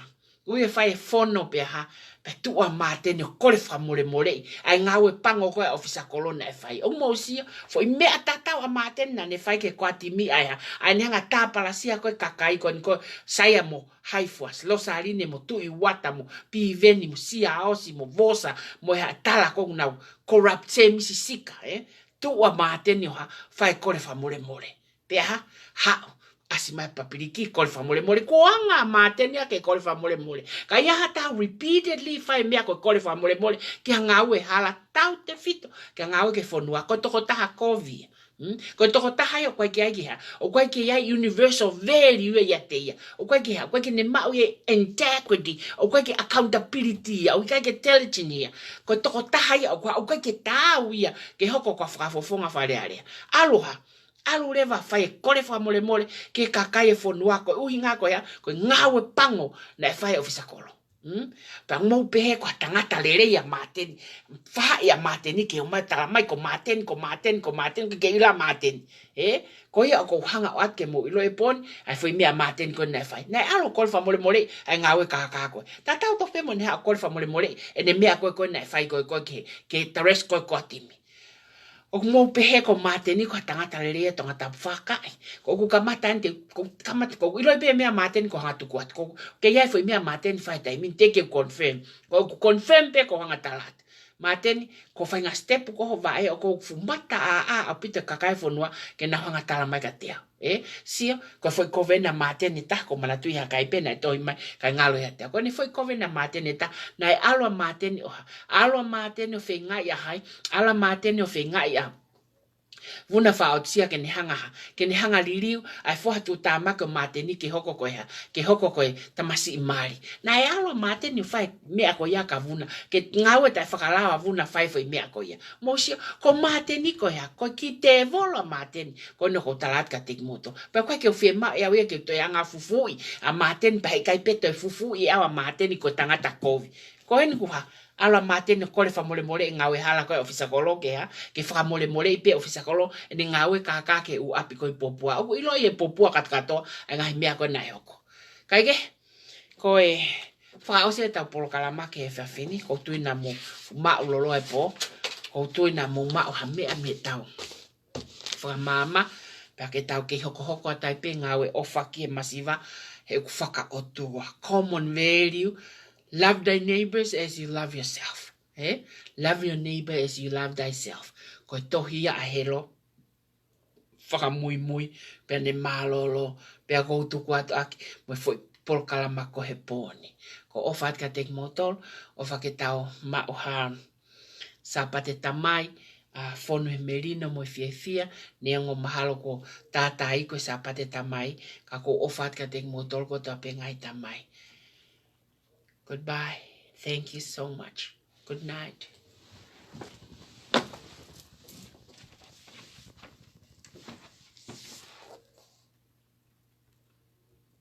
Ui e fai e fono pea hā? Pea tuʻu ʻa Māteni ʻo kole fakamolemoleʻi ʻa e ngāue pango ko ē ʻa e ʻofisa kolo naʻe fai. ʻOku mou sio, foʻi meʻa tatau ʻa Māteni naʻa ne fai ki he koatimi ʻa e hā? ʻA ʻene hanga ʻo tāpalasia ko ē e kakai ko eni ko ē, Saia mo Haifuasi, Losaline mo Tuʻi Uata mo Piveni mo Siaosi mo Vosa mo e hā, tala ko ē ʻoku nau corrupt, Sēmisi Sika, ē? Tuʻu ʻa Māteni ʻo hā? Fai e kole fakamolemole. Pea hā? Haʻu, ʻasi mai e papiliki, kole fakamolemole. Kuo anga ʻa Māteni ia ke kole fakamolemole. Ka ʻi ai ha taha ʻoku repeatedly fai e meʻa ko e kole fakamolemole ki ha ngāue hala, tautefito ki ha ngāue ki he fonua, ko e tokotaha kovi ia. Hmm? Ko e tokotaha ia ʻoku ʻikai ke ʻi ai ke hā? ʻOku ʻikai ke ʻi ai e universal value ia ʻiate ia. ʻOku ʻikai ke hā? ʻOku ʻikai ke ne maʻu ia e integrity. ʻOku ʻikai ke accountability ia. ʻOku ʻikai ke diligent ia. Ko e tokotaha ia ʻoku hā? ʻOku ʻikai ke taau ia ke hoko ko ha fakafofonga Fale Alea. ʻAlu hā? ʻAlu leva ʻo fai e kole fakamolemole ki he kakai e fonua, ko e ʻuhinga ko ia, ko e ngāue pango naʻe fai ʻe he ʻofisa kolo. Hmm? Pea mou pehē ko ha tangata lelei ʻa Māteni. Faʻa ʻia Māteni ke ʻomai talamai ko Māteni, ko Māteni, ko Māteni, ke ke ʻilo ʻa Māteni. Ē? Ko ia ʻoku ou hanga ʻo ʻoatu ke mou ʻilo e poini, ʻa e foʻi meʻa ʻa Māteni ko ē naʻe fai. Naʻe ʻalu ʻo kole fakamolemoleʻi ʻa e ngāue kākā ko ē. Tatau tofu pē mo ʻene haʻu ʻo kole fakamolemoleʻi ʻene meʻa ko ē ko ē naʻe fai ko ē ko ē ki he, ki he tareso ko ē ko e timi. ʻOku mou pehē ko Māteni ko ha tangata lelei ʻa Tongatapu, fakakaʻi. Ko ʻeku kamata eni te, ko kamata, ko ʻeku ʻilo pē e meʻa ʻa Māteni ko e hanga ʻo tuku atu. Ko, ke ʻi ai e foʻi meʻa ʻa Māteni fai he taimi ni te u confirm. Ko ʻeku confirm pē ʻoku ou hanga ʻo tala atu. Māteni, ko e faʻahinga step ko hoʻo vaʻe ʻoku fuʻu mataʻāʻā ʻaupito e kakai e fonua ke nau hanga ʻo talamai kiate au. Ē, sio, ko e foʻi kovena ʻa Māteni ʻe taha, ʻoku ou manatuʻi ha kakai pē naʻe tohi mai, kae ngalo ʻiate au. Ko ʻene foʻi kovena ʻa Māteni ʻe taha, naʻe ʻalu ʻa Māteni ʻo hā? ʻAlu ʻa Māteni ʻo feingaʻi ʻa hai? ʻAlu ʻa Māteni ʻo feingaʻi ʻa Vuna Faʻaotia ke ne hanga ʻo hā? Ke ne hanga ʻo liliu ʻa e foha tuʻutāmaki ʻo Māteni ke hoko ko e hā? Ke hoko ko e tamasiʻi mali. Naʻe ʻalu ʻa Māteni ʻo fai e meʻa ko ia kia Vuna, ke ngāue taʻefakalao ʻa Vuna ʻo fai e foʻi meʻa ko ia. Mou sio, ko Māteni ko e hā? Ko e kiʻi tēvolo ʻa Māteni, ko eni ʻoku ou tala atu kiate kimoutolu. Pea ʻoku ʻikai ke u fiemaʻu ʻe au ia ke u toe hanga ʻo fufuuʻi ʻa Māteni, pea heʻikai pē toe fufuuʻi ʻe au ʻa Māteni, ko e tangata kovi. Ko eni kuo hā? ʻAlu ʻa Māteni ʻo kole fakamolemole e ngāue hala ko ē ʻa e ʻofisa kolo ke hā? Ke fakamolemoleʻi pē ʻe he ʻofisa kolo ʻene ngāue kākā ki he ʻū ʻapi ko ē ʻi Popua. ʻOku ʻiloʻi ʻe Popua kātoa ʻa e ngaahi meʻa ko ē naʻe hoko. Kae kehe, ko e fakaʻosi ʻetau polokalama ki he efiafi ni, ʻoku ou tui naʻa mou maʻu loloa e pō, ʻoku ou tui naʻa mou maʻu ha meʻa mei heʻetau fakamaama, pea ke tau kei hokohoko atu ai pē e ngāue ʻofa ki he masiva, he ʻoku fakaʻotua. Common value, love thy neighbors as you love yourself. Ē? Love your neighbor as you love thyself. Ko e tohi ia ʻa Helo, fakamuimui, pea ne mālōlō, pea ʻoku ou tuku atu ʻaki mo e foʻi polokalama ko ē he pō ni. ʻOku ou ʻofa atu kiate kimoutolu, ʻofa ke tau maʻu ha Sāpate Tamai, ʻa, fonu he melino mo e fiefia, neongo mahalo kuo tātāʻi ko e Sāpate Tamai, ka ʻoku ou ʻofa atu kiate kimoutolu kotoa pē ngaahi tamai. Goodbye. Thank you so much. Good night.